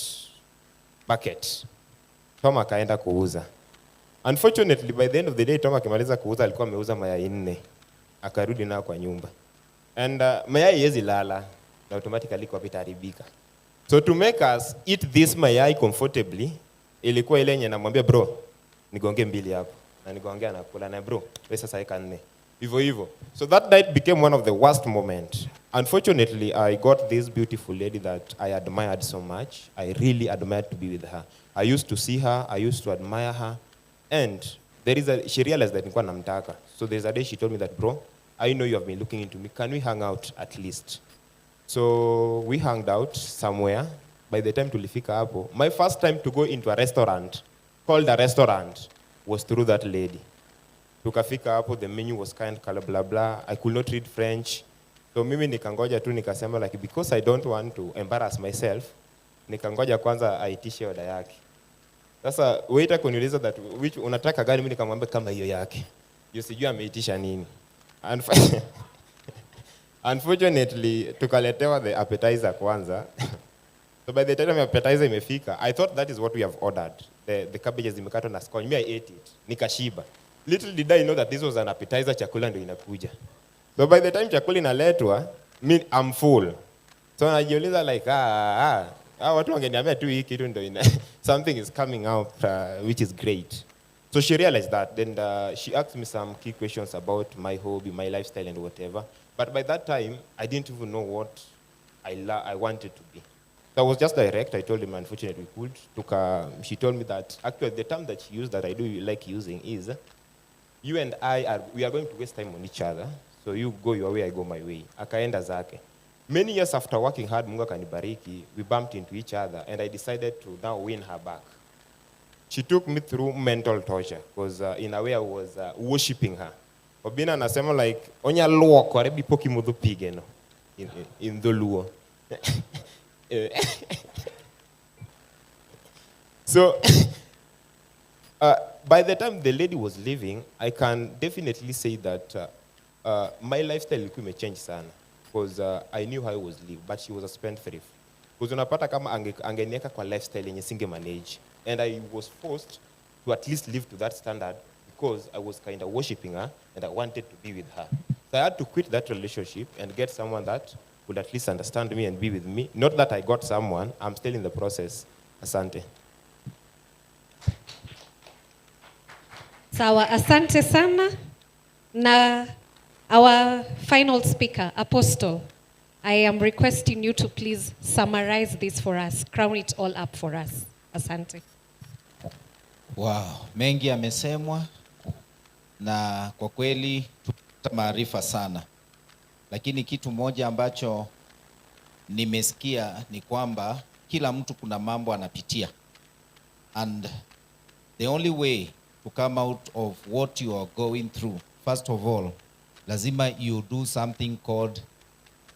bucket. Tom akaenda kuuza. Unfortunately, by the end of the day, Tom akimaliza kuuza alikuwa ameuza mayai 4. Akarudi nao kwa nyumba. And mayai haiwezi lala na automatically kwa itaharibika. So to make us eat this mayai comfortably, ilikuwa ile yenye namwambia bro, nigonge 2 hapo. Na nigongea na kula na bro, wewe sasa weka 4. Hivyo hivyo. So that night became one of the worst moment. Unfortunately, I got this beautiful lady that I admired so much. I really admired to be with her. I used to see her, I used to admire her. And she realized that nilikuwa namtaka. So there's a day she told me that, bro, I know you have been looking into me. Can we hang out at least? So we hung out somewhere. By the time tulifika hapo, my first time to go into a restaurant, called a restaurant, was through that lady. Tukafika hapo, the menu was kind, blah, blah, blah. I could not read French. So mimi nikangoja tu nikasema like because I don't want to embarrass myself, nikangoja kwanza aitishe order yake. Sasa waiter kuniuliza that which unataka gani, mimi nikamwambia kama hiyo yake. Juu sijui ameitisha nini. Unfortunately tukaletewa the appetizer kwanza. So by the time appetizer imefika, I thought that is what we have ordered. The cabbages zimekatwa na scotch. Me, I ate it. Nikashiba. Little did I know that this was an appetizer, chakula ndio inakuja. So by the time chakula inaletwa, me, I'm full. So najiuliza like, watu wangeniambia tu hii kitu ndio ina something is coming out which is great. So she realized that. Then she asked me some key questions about my hobby, my lifestyle and whatever. But by that time, I didn't even know what I wanted to be. So I was just direct. I told him, unfortunately, we could. She told me that actually the term that she used that I do like using is, you and I are going to waste time on each other. So you go your way, I go my way. Akaenda zake. Many years after working hard, Mungu akanibariki, we bumped into each other, and I decided to now win her back. She took me through mental torture, because in a way I was worshipping her. Obina anasema like, onya luoko, arebi poki mudhu pige no, in the Luo. So, by the time the lady was leaving, I can definitely say that my lifestyle ilikuwa imechange sana, because I knew how I was live, but she was a spendthrift. Because unapata kama angenieka kwa lifestyle yenye singe manage, and I was forced to at least live to that standard because I was kind of worshipping her and I wanted to be with her. So I had to quit that relationship and get someone that would at least understand me and be with me. Not that I got someone, I'm still in the process. Asante. Sawa, asante sana. Na our final speaker, Apostle, I am requesting you to please summarize this for us, crown it all up for us. Asante. Wow, mengi yamesemwa na kwa kweli tupata maarifa sana. Lakini kitu moja ambacho nimesikia ni kwamba kila mtu kuna mambo anapitia. And the only way to come out of what you are going through, first of all, lazima you do something called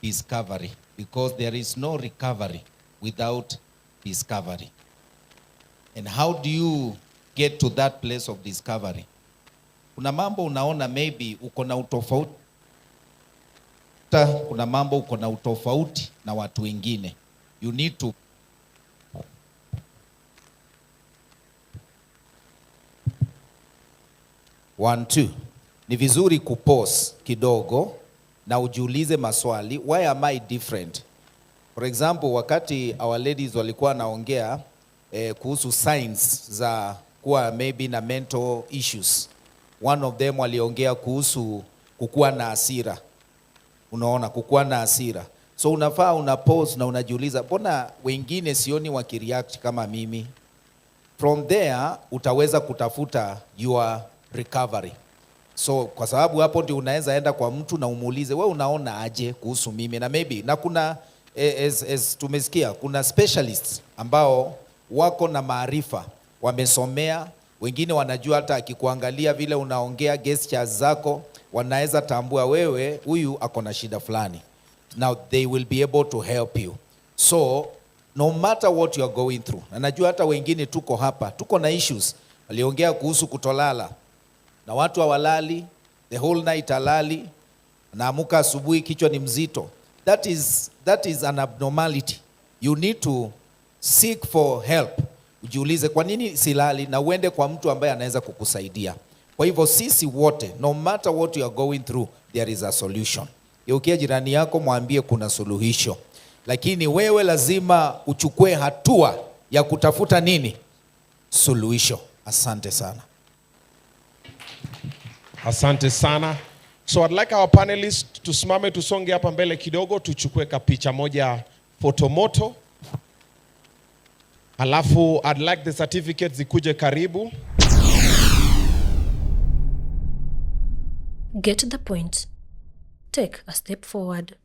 discovery, because there is no recovery without discovery. And how do you get to that place of discovery? Kuna mambo unaona maybe uko na utofauti, kuna mambo uko na utofauti na watu wengine. You need to 1, 2. Ni vizuri kupause kidogo na ujiulize maswali, why am I different? For example, wakati our ladies walikuwa naongea kuhusu signs za kuwa maybe na mental issues, one of them waliongea kuhusu kukuwa na hasira. Unaona, kukuwa na hasira. So unafaa una pause na unajiuliza, mbona wengine sioni wakireact kama mimi? From there utaweza kutafuta your recovery. So kwa sababu hapo ndio unaweza enda kwa mtu na umuulize, wewe unaona aje kuhusu mimi? Na maybe na kuna as tumesikia kuna specialists ambao wako na maarifa, wamesomea, wengine wanajua hata akikuangalia vile unaongea, gestures zako, wanaweza tambua wewe huyu ako na shida fulani. Now they will be able to help you. So no matter what you are going through, na najua hata wengine tuko hapa, tuko na issues. Waliongea kuhusu kutolala, na watu hawalali, the whole night halali, naamuka asubuhi kichwa ni mzito. That is an abnormality. You need to seek for help. Ujiulize kwa nini silali, na uende kwa mtu ambaye anaweza kukusaidia. Kwa hivyo sisi wote, no matter what you are going through, there is a solution. Geukia jirani yako mwambie kuna suluhisho. Lakini wewe lazima uchukue hatua ya kutafuta nini? Suluhisho. Asante sana. Asante sana. So I'd like our panelists tusimame tusonge hapa mbele kidogo, tuchukue kapicha moja fotomoto. Halafu I'd like the certificates zikuje karibu. Get the point. Take a step forward.